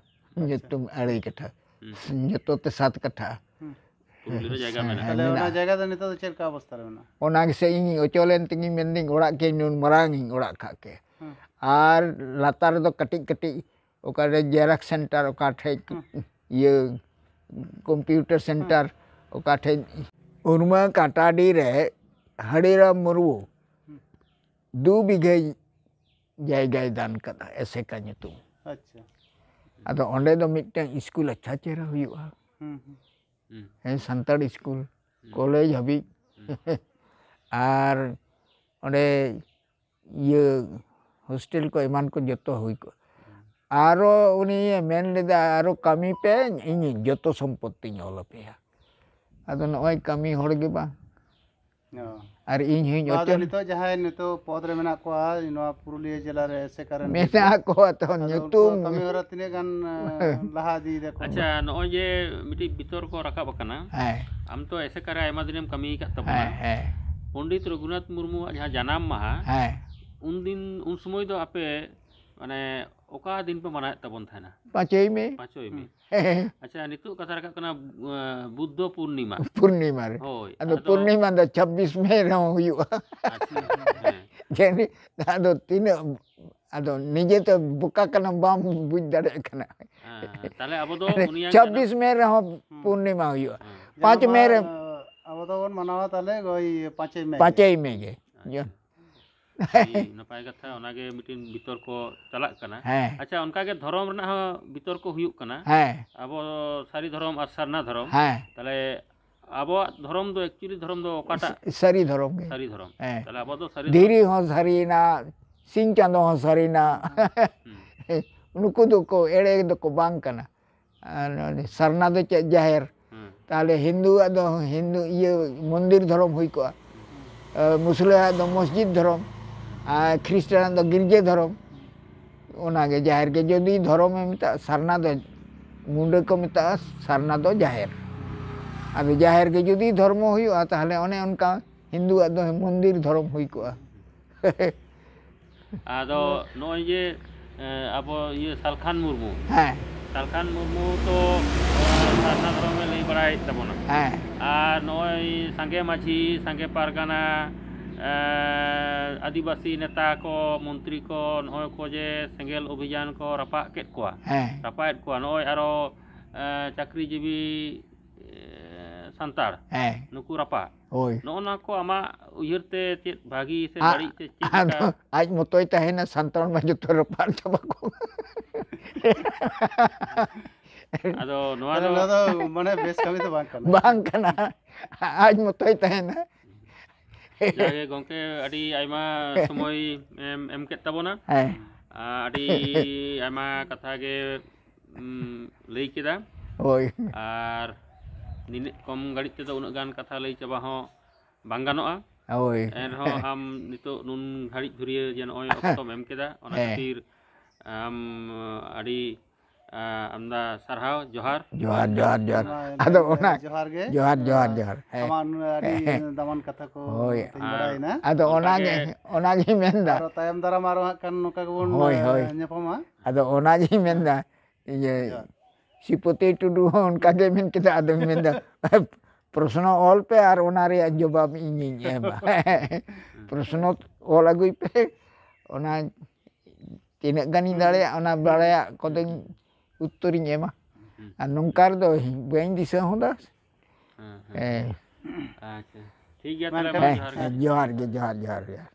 ᱟᱪᱪᱷᱟ᱾ ᱧᱩᱛᱩᱢ ᱟᱹᱲᱟᱹᱭ ᱠᱟᱴᱷᱟ, ᱦᱩᱸ᱾ ᱡᱚᱛᱚ ᱛᱮ ᱥᱟᱛ ᱠᱟᱴᱷᱟ᱾ ᱦᱩᱸ᱾ ᱯᱩᱨᱩᱞᱤᱭᱟᱹ ᱨᱮ ᱡᱟᱭᱜᱟ ᱦᱮᱸ, ᱢᱮᱱᱟᱜᱼᱟ᱾ ᱦᱮᱸ, ᱛᱟᱦᱞᱮ ᱚᱱᱟ ᱢᱮᱱᱟᱜᱼᱟ᱾ ᱡᱟᱭᱜᱟ ᱫᱚ ᱱᱤᱛᱚᱜ ᱫᱚ ᱪᱮᱫ ᱞᱮᱠᱟ ᱚᱵᱚᱥᱛᱟ ᱨᱮ ᱢᱮᱱᱟᱜᱼᱟ? ᱚᱱᱟ ᱜᱮᱥᱮ ᱤᱧ ᱚᱪᱚᱞᱮᱱ ᱛᱤᱧᱤᱧ ᱢᱮᱱᱫᱟᱹᱧ ᱚᱲᱟᱜ ᱠᱮ ᱱᱩᱱ ᱢᱟᱨᱟᱝ ᱤᱧ ᱚᱲᱟᱜ ᱠᱟᱜ ᱠᱮ᱾ ᱦᱩᱸ᱾ ᱟᱨ ᱞᱟᱛᱟᱨ ᱨᱮᱫᱚ ᱠᱟᱹᱴᱤᱡ ᱠᱟᱹᱴᱤᱡ ᱚᱠᱟᱨᱮ ᱡᱮᱨᱚᱠᱥ ᱥᱮᱱᱴᱟᱨ ᱚᱠᱟ ᱴᱷᱮᱡ ᱦᱩᱸ᱾ ᱤᱭᱟᱹ ᱠᱚᱢᱯᱤᱭᱩᱴᱟᱨ ᱦᱩᱸ᱾ ᱥᱮᱱᱴᱟᱨ ᱚᱠᱟ ᱴᱷᱮᱡ ᱩᱨᱢᱟ ᱠᱟᱴᱟᱰᱤ ᱨᱮ ᱦᱟᱹᱲᱤᱨᱟᱢ ᱢᱩᱨᱢᱩ ᱫᱩ ᱵᱤᱜᱷᱟᱹ ᱡᱟᱭᱜᱟᱭ ᱫᱟᱱ ᱠᱟᱫᱟ, ᱮᱥᱮᱠᱟ ᱧᱩᱛᱩᱢ᱾ ᱟᱪᱪᱷᱟ᱾ ᱟᱫᱚ ᱚᱸᱰᱮ ᱫᱚ ᱢᱤᱫᱴᱟᱝ ᱥᱠᱩᱞ ᱟᱪᱪᱷᱟ ᱪᱮᱦᱨᱟ ᱦᱩᱭᱩᱜᱼᱟ᱾ ᱦᱩᱸ, ᱦᱩᱸ᱾ ᱦᱩᱸ᱾ ᱦᱮᱸ, ᱥᱟᱱᱛᱟᱲ ᱥᱠᱩᱞ, ᱦᱩᱸ᱾ ᱠᱚᱞᱮᱡᱽ ᱦᱟᱹᱵᱤᱡ᱾ ᱦᱩᱸ᱾ ᱟᱨ ᱚᱸᱰᱮ ᱤᱭᱟᱹ ᱦᱳᱥᱴᱮᱞ ᱠᱚ ᱮᱢᱟᱱ ᱠᱚ ᱡᱚᱛᱚ ᱦᱩᱭ ᱠᱚᱜᱼᱟ᱾ ᱦᱩᱸ᱾ ᱟᱨᱚ ᱩᱱᱤᱭᱮ ᱢᱮᱱ ᱞᱮᱫᱟ, "ᱟᱨᱚ ᱠᱟᱹᱢᱤ ᱯᱮ, ᱤᱧ ᱡᱚᱛᱚ ᱥᱚᱢᱯᱚᱛᱤᱧ ᱚᱞ ᱟᱯᱮᱭᱟ᱾" ᱟᱫᱚ ᱱᱚᱜᱼᱚᱭ ᱠᱟᱹᱢᱤ ᱦᱚᱲ ᱜᱮ ᱵᱟᱝ᱾ ᱚ᱾ ᱟᱨ ᱤᱧ ᱦᱚᱸᱧ ᱵᱟ, ᱟᱫᱚ ᱚᱪᱚ ᱱᱤᱛᱚᱜ ᱡᱟᱦᱟᱸᱭ ᱱᱤᱛᱚᱜ ᱯᱚᱫᱽ ᱨᱮ ᱢᱮᱱᱟᱜ ᱠᱚᱣᱟ ᱱᱚᱣᱟ ᱯᱩᱨᱩᱞᱤᱭᱟᱹ ᱡᱮᱞᱟ ᱨᱮ ᱮᱥᱮᱠᱟ ᱨᱮᱱ, ᱢᱮᱱᱟᱜ ᱠᱚᱣᱟ ᱛᱚ, ᱟᱫᱚ ᱧᱩᱛᱩᱢ᱾ ᱩᱱᱠᱩᱣᱟᱜ ᱠᱟᱹᱢᱤ ᱦᱚᱨᱟ ᱛᱤᱱᱟᱹᱜ ᱜᱟᱱ, ᱮ, ᱞᱟᱦᱟ ᱤᱫᱤᱭ ᱫᱟᱠᱚ? ᱟᱪᱪᱷᱟ, ᱱᱚᱜᱼᱚᱭ ᱡᱮ ᱢᱤᱫᱴᱤᱡ ᱵᱤᱛᱚᱨᱠᱚ ᱨᱟᱠᱟᱵ ᱟᱠᱟᱱᱟ, ᱦᱮᱸ᱾ ᱟᱢ ᱛᱚ ᱮᱥᱮᱠᱟ ᱨᱮ ᱟᱭᱢᱟ ᱫᱤᱱᱮᱢ ᱠᱟᱹᱢᱤ ᱟᱠᱟᱫ ᱛᱟᱵᱚᱱᱟ᱾ ᱦᱮᱸ, ᱦᱮᱸ᱾ ᱯᱚᱱᱰᱤᱛ ᱨᱚᱜᱷᱩᱱᱟᱛᱷ ᱢᱩᱨᱢᱩᱣᱟᱜ ᱡᱟᱦᱟᱸ ᱡᱟᱱᱟᱢ ᱢᱟᱦᱟ, ᱦᱮᱸ᱾ ᱩᱱᱫᱤᱱ, ᱩᱱ ᱥᱚᱢᱚᱭ ᱫᱚ ᱟᱯᱮ, ᱢᱟᱱᱮ, ᱚᱠᱟ ᱫᱤᱱ ᱯᱮ ᱢᱟᱱᱟᱣᱮᱫ ᱛᱟᱵᱚᱱ ᱛᱟᱦᱮᱱᱟ? ᱯᱟᱸᱪᱚᱭ ᱢᱮ᱾ ᱯᱟᱸᱪᱚᱭ ᱢᱮ᱾ ᱦᱩᱸ᱾ ᱟᱪᱪᱷᱟ, ᱱᱤᱛᱚᱜ ᱠᱟᱛᱷᱟ ᱨᱟᱠᱟᱵ ᱠᱟᱱᱟ, ᱮᱸ, ᱵᱩᱫᱽᱫᱷᱚ ᱯᱩᱨᱱᱤᱢᱟ᱾ ᱯᱩᱨᱱᱤᱢᱟ ᱨᱮ᱾ ᱦᱳᱭ, ᱟᱫᱚ ᱟᱫᱚ ᱯᱩᱨᱱᱤᱢᱟ ᱫᱚ ᱪᱷᱟᱵᱵᱤᱥ ᱢᱮ ᱨᱮᱦᱚᱸ ᱦᱩᱭᱩᱜᱼᱟ᱾ ᱟᱪᱪᱷᱟ, ᱦᱮᱸ᱾ ᱡᱟᱹᱱᱤᱡ ᱟᱫᱚ ᱛᱤᱱᱟᱹᱜ, ᱟᱫᱚ ᱱᱤᱡᱮ ᱛᱮ ᱵᱚᱠᱟ ᱠᱟᱱᱟ, ᱵᱟᱢ ᱵᱩᱡᱽ ᱫᱟᱲᱮᱭᱟᱜ ᱠᱟᱱᱟ᱾ ᱦᱮᱸ, ᱦᱮᱸ᱾ ᱛᱟᱦᱞᱮ ᱟᱵᱚ ᱫᱚ ᱩᱱᱤᱭᱟᱜ ᱪᱷᱟᱵᱵᱤᱥ ᱡᱟᱱᱟᱢ ᱢᱮ ᱨᱮᱦᱚᱸ ᱦᱩᱸ᱾ ᱯᱩᱨᱱᱤᱢᱟ ᱦᱩᱭᱩᱜᱼᱟ᱾ ᱦᱮᱸ᱾ ᱯᱟᱸᱪ ᱡᱟᱱᱟᱢ ᱢᱮ ᱨᱮ᱾ ᱢᱟᱦᱟ, ᱟᱵᱚ ᱫᱚᱵᱚᱱ ᱢᱟᱱᱟᱣᱟ ᱛᱟᱦᱞᱮ ᱳᱭ ᱯᱟᱸᱪᱚᱭ ᱢᱮ ᱜᱮ᱾ ᱯᱟᱸᱪᱚᱭ ᱢᱮ ᱜᱮ᱾ ᱟᱪᱪᱷᱟ᱾ ᱟᱹᱰᱤ ᱱᱟᱯᱟᱭ ᱠᱟᱛᱷᱟ, ᱚᱱᱟᱜᱮ ᱢᱤᱫᱴᱮᱱ ᱵᱤᱛᱚᱨᱠᱚ ᱪᱟᱞᱟᱜ ᱠᱟᱱᱟ᱾ ᱦᱮᱸ᱾ ᱟᱪᱪᱷᱟ, ᱚᱱᱠᱟᱜᱮ ᱫᱷᱚᱨᱚᱢ ᱨᱮᱱᱟᱜ ᱦᱚᱸ ᱵᱤᱛᱚᱨᱠᱚ ᱦᱩᱭᱩᱜ ᱠᱟᱱᱟ᱾ ᱦᱮᱸ᱾ ᱟᱵᱚ ᱥᱟᱹᱨᱤ ᱫᱷᱚᱨᱚᱢ ᱟᱨ ᱥᱟᱨᱱᱟ ᱫᱷᱚᱨᱚᱢ᱾ ᱦᱮᱸ᱾ ᱛᱟᱦᱞᱮ ᱟᱵᱚᱣᱟᱜ ᱫᱷᱚᱨᱚᱢ ᱫᱚ actually ᱫᱷᱚᱨᱚᱢ ᱫᱚ ᱚᱠᱟᱴᱟᱜ? ᱥᱟ-, ᱥᱟᱹᱨᱤ ᱫᱷᱚᱨᱚᱢ ᱜᱮ᱾ ᱥᱟᱹᱨᱤ ᱫᱷᱚᱨᱚᱢ᱾ ᱦᱮᱸ᱾ ᱛᱟᱦᱞᱮ ᱟᱵᱚ ᱫᱚ ᱥᱟᱹᱨᱤ ᱫᱷᱤᱨᱤ ᱫᱷᱚᱨᱚᱢ᱾ ᱦᱚᱸ ᱥᱟᱹᱨᱤᱭᱮᱱᱟ, ᱥᱤᱧ ᱪᱟᱸᱫᱚ ᱦᱚᱸ ᱥᱟᱹᱨᱤᱭᱮᱱᱟ᱾ ᱦᱩᱸ᱾ ᱱᱩᱠᱩ ᱫᱚᱠᱚ ᱮᱲᱮ ᱫᱚᱠᱚ ᱵᱟᱝ ᱠᱟᱱᱟ᱾ ᱟᱨ ᱱᱚᱰᱮ ᱥᱟᱨᱱᱟ ᱫᱚ ᱪᱮᱫ ᱡᱟᱦᱮᱨ? ᱦᱩᱸ᱾ ᱛᱟᱦᱞᱮ ᱦᱤᱱᱫᱩᱣᱟᱜ ᱫᱚ ᱦᱤᱱᱫᱩ ᱤᱭᱟᱹ ᱢᱚᱱᱫᱤᱨ ᱫᱷᱚᱨᱚᱢ ᱦᱩᱭ ᱠᱚᱜᱼᱟ᱾ ᱦᱩᱸ᱾ ᱟᱨ ᱢᱩᱥᱞᱟᱹᱣᱟᱜ ᱫᱚ ᱢᱚᱥᱡᱤᱫ ᱫᱷᱚᱨᱚᱢ, ᱟᱨ ᱠᱷᱨᱤᱥᱴᱟᱱᱟᱜ ᱫᱚ ᱜᱤᱨᱡᱟᱹ ᱫᱷᱚᱨᱚᱢ᱾ ᱚᱱᱟᱜᱮ ᱡᱟᱦᱮᱨ ᱜᱮ ᱡᱩᱫᱤ ᱫᱷᱚᱨᱚᱢᱮ ᱢᱮᱛᱟᱜᱼᱟ, ᱥᱟᱨᱱᱟ ᱫᱚ ᱢᱩᱰᱟᱹ ᱠᱚ ᱢᱮᱛᱟᱜᱼᱟ, ᱥᱟᱨᱱᱟ ᱫᱚ ᱡᱟᱦᱮᱨ᱾ ᱟᱫᱚ ᱡᱟᱦᱮᱨ ᱜᱮ ᱡᱩᱫᱤ ᱫᱷᱚᱨᱢᱚ ᱦᱩᱭᱩᱜᱼᱟ, ᱛᱟᱦᱞᱮ ᱚᱱᱮ ᱚᱱᱠᱟ ᱦᱤᱱᱫᱩᱣᱟᱜ ᱫᱚ ᱢᱚᱱᱫᱤᱨ ᱫᱷᱚᱨᱚᱢ ᱦᱩᱭ ᱠᱚᱜᱼᱟ᱾ ᱟᱫᱚ ᱱᱚᱜᱼᱚᱭ ᱡᱮ, ᱮ, ᱟᱵᱚ ᱤᱭᱟᱹ ᱥᱟᱞᱠᱷᱟᱱ ᱢᱩᱨᱢᱩ, ᱦᱮᱸ᱾ ᱥᱟᱞᱠᱷᱟᱱ ᱢᱩᱨᱢᱩ ᱛᱚ, ᱮ, ᱥᱟᱨᱱᱟ ᱫᱷᱚᱨᱚᱢᱮ ᱞᱟᱹᱭ ᱵᱟᱲᱟᱭᱮᱫ ᱛᱟᱵᱚᱱᱟ᱾ ᱦᱮᱸ᱾ ᱟᱨ ᱱᱚᱜᱼᱚᱭ ᱥᱟᱸᱜᱮ ᱢᱟᱹᱡᱷᱤ, ᱥᱟᱸᱜᱮ ᱯᱟᱨᱜᱟᱱᱟ, ᱮ, ᱟᱹᱫᱤᱵᱟᱹᱥᱤ ᱱᱮᱛᱟ ᱠᱚ, ᱢᱚᱱᱛᱨᱤ ᱠᱚ, ᱱᱚᱜᱼᱚᱭ ᱠᱚ ᱡᱮ ᱥᱮᱸᱜᱮᱞ ᱚᱵᱷᱤᱡᱟᱱ ᱠᱚ ᱨᱟᱯᱟᱜ ᱠᱮᱫ ᱠᱚᱣᱟ, ᱦᱮᱸ᱾ ᱨᱟᱯᱟᱜᱮᱫ ᱠᱚᱣᱟ, ᱱᱚᱜᱼᱚᱭ ᱟᱨᱚ, ᱮ, ᱪᱟᱹᱠᱨᱤᱡᱤᱵᱤ, ᱮ, ᱥᱟᱱᱛᱟᱲ, ᱦᱮᱸ᱾ ᱱᱩᱠᱩ ᱨᱟᱯᱟᱜ᱾ ᱦᱳᱭ᱾ ᱱᱚᱜᱼᱚ ᱱᱚᱣᱟ ᱠᱚ ᱟᱢᱟᱜ ᱩᱭᱦᱟᱹᱨ ᱛᱮ ᱪᱮᱫ ᱵᱷᱟᱹᱜᱤ ᱥᱮ ᱟ-, ᱵᱟᱹᱲᱤᱡ ᱥᱮ ᱪᱮᱫ ᱟᱫᱚ ᱞᱮᱠᱟ? ᱟᱡ ᱢᱚᱛᱚᱭ ᱛᱟᱦᱮᱱᱟ, ᱥᱟᱱᱛᱟᱲ ᱢᱟ ᱡᱚᱛᱚ ᱨᱟᱯᱟᱜ ᱪᱟᱵᱟ ᱠᱚ᱾ ᱟᱫᱚ ᱱᱚᱣᱟ ᱛᱟᱦᱞᱮ ᱫᱚ ᱱᱚᱣᱟ ᱫᱚ ᱢᱟᱱᱮ ᱵᱮᱥ ᱠᱟᱹᱢᱤ ᱫᱚ ᱵᱟᱝ ᱠᱟᱱᱟ᱾ ᱵᱟᱝ ᱠᱟᱱᱟ, ᱟᱡ ᱢᱚᱛᱚᱭ ᱛᱟᱦᱮᱱᱟ᱾ ᱡᱟᱜᱮ ᱜᱚᱝᱠᱮ, ᱟᱹᱰᱤ ᱟᱭᱢᱟ ᱥᱚᱢᱚᱭ ᱮᱢ ᱮᱢ ᱠᱮᱫ ᱛᱟᱵᱚᱱᱟ᱾ ᱦᱮᱸ᱾ ᱟ, ᱟᱹᱰᱤ ᱟᱭᱢᱟ ᱠᱟᱛᱷᱟ ᱜᱮ, ᱩᱢ, ᱞᱟᱹᱭ ᱠᱮᱫᱟ᱾ ᱦᱳᱭ᱾ ᱟᱨ ᱱᱤᱱᱟᱹᱜ ᱠᱚᱢ ᱜᱷᱟᱹᱲᱤᱡ ᱛᱮᱫᱚ ᱩᱱᱟᱹᱜ ᱜᱟᱱ ᱠᱟᱛᱷᱟ ᱞᱟᱹᱭ ᱪᱟᱵᱟ ᱦᱚᱸ ᱵᱟᱝ ᱜᱟᱱᱚᱜᱼᱟ᱾ ᱦᱳᱭ᱾ ᱮᱱᱨᱮᱦᱚᱸ ᱟᱢ ᱱᱤᱛᱚᱜ ᱱᱩᱱ ᱜᱷᱟᱹᱲᱤᱡ ᱫᱷᱩᱨᱭᱟᱹ ᱡᱮ ᱱᱚᱜᱼᱚᱭ ᱚᱠᱛᱚᱢ ᱮᱢ ᱠᱮᱫᱟ, ᱚᱱᱟ ᱦᱮᱸ᱾ ᱠᱷᱟᱹᱛᱤᱨ ᱟᱢ ᱟᱹᱰᱤ, ᱟ, ᱟᱢᱫᱟ ᱥᱟᱨᱦᱟᱣ, ᱡᱚᱦᱟᱨ᱾ ᱡᱚᱦᱟᱨ, ᱡᱚᱦᱟᱨ, ᱡᱚᱦᱟᱨ᱾ ᱢᱟ, ᱟᱫᱚ ᱮᱱᱠᱷᱟᱱ ᱚᱱᱟ ᱡᱚᱦᱟᱨ ᱜᱮ᱾ ᱡᱚᱦᱟᱨ, ᱡᱚᱦᱟᱨ, ᱡᱚᱦᱟᱨ᱾ ᱦᱮᱸ᱾ ᱟᱢᱟᱜ ᱱᱩᱱᱟᱹᱜ ᱟᱹᱰᱤ ᱦᱮᱸ᱾ ᱫᱟᱢᱟᱱ ᱠᱟᱛᱷᱟ ᱠᱚ ᱦᱳᱭ᱾ ᱛᱮᱦᱮᱧ ᱟᱨ ᱵᱟᱲᱟᱭᱮᱱᱟ᱾ ᱟᱫᱚ ᱚᱱᱠᱟ ᱚᱱᱟᱜᱮ, ᱜᱮ ᱚᱱᱟᱜᱮᱧ ᱢᱮᱱᱫᱟ᱾ ᱟᱨᱚ ᱛᱟᱭᱚᱢ ᱫᱟᱨᱟᱢ ᱟᱨᱚ ᱦᱟᱸᱜ ᱠᱷᱟᱱ ᱱᱚᱝᱠᱟ ᱜᱮᱵᱚᱱ, ᱦᱳᱭ, ᱦᱳᱭ᱾ ᱮ, ᱧᱟᱯᱟᱢᱟ᱾ ᱟᱫᱚ ᱚᱱᱟᱜᱤᱧ ᱢᱮᱱᱫᱟ, ᱤᱭᱟᱹ, ᱡᱚᱦᱟᱨ᱾ ᱥᱨᱤᱯᱚᱛᱤ ᱴᱩᱰᱩ ᱦᱚᱸ ᱚᱱᱠᱟ ᱜᱮ ᱢᱮᱱ ᱠᱮᱫᱟ᱾ ᱟᱫᱚᱧ ᱢᱮᱱᱫᱟ, ᱯᱨᱚᱥᱱᱚ ᱚᱞ ᱯᱮ ᱟᱨ ᱚᱱᱟ ᱨᱮᱭᱟᱜ ᱡᱚᱵᱟᱵ ᱤᱧᱤᱧ ᱮᱢᱟ᱾ ᱯᱨᱚᱥᱱᱚ ᱚᱞ ᱟᱹᱜᱩᱭ ᱯᱮ, ᱚᱱᱟ ᱛᱤᱱᱟᱹᱜ ᱜᱟᱱᱤᱧ ᱫᱟᱲᱮᱭᱟᱜᱼᱟ, ᱚᱱᱟ ᱵᱟᱲᱟᱭᱟᱜ ᱠᱚᱫᱚᱧ ᱩᱛᱛᱚᱨᱤᱧ ᱮᱢᱟ᱾ ᱦᱩᱸ᱾ ᱟᱨ ᱱᱚᱝᱠᱟ ᱨᱮᱫᱚ ᱵᱟᱹᱧ ᱫᱤᱥᱟᱹ ᱦᱚᱸᱫᱟ᱾ ᱦᱮᱸ, ᱦᱮᱸ᱾ ᱦᱮᱸ᱾ ᱟᱪᱪᱷᱟ, ᱴᱷᱤᱠ ᱜᱮᱭᱟ, ᱛᱟᱦᱞᱮ ᱢᱟ ᱦᱮᱸ, ᱡᱚᱦᱟᱨ ᱜᱮ᱾ ᱦᱮᱸ, ᱡᱚᱦᱟᱨ ᱜᱮ, ᱡᱚᱦᱟᱨ, ᱡᱚᱦᱟᱨ, ᱡᱚᱦᱟᱨ᱾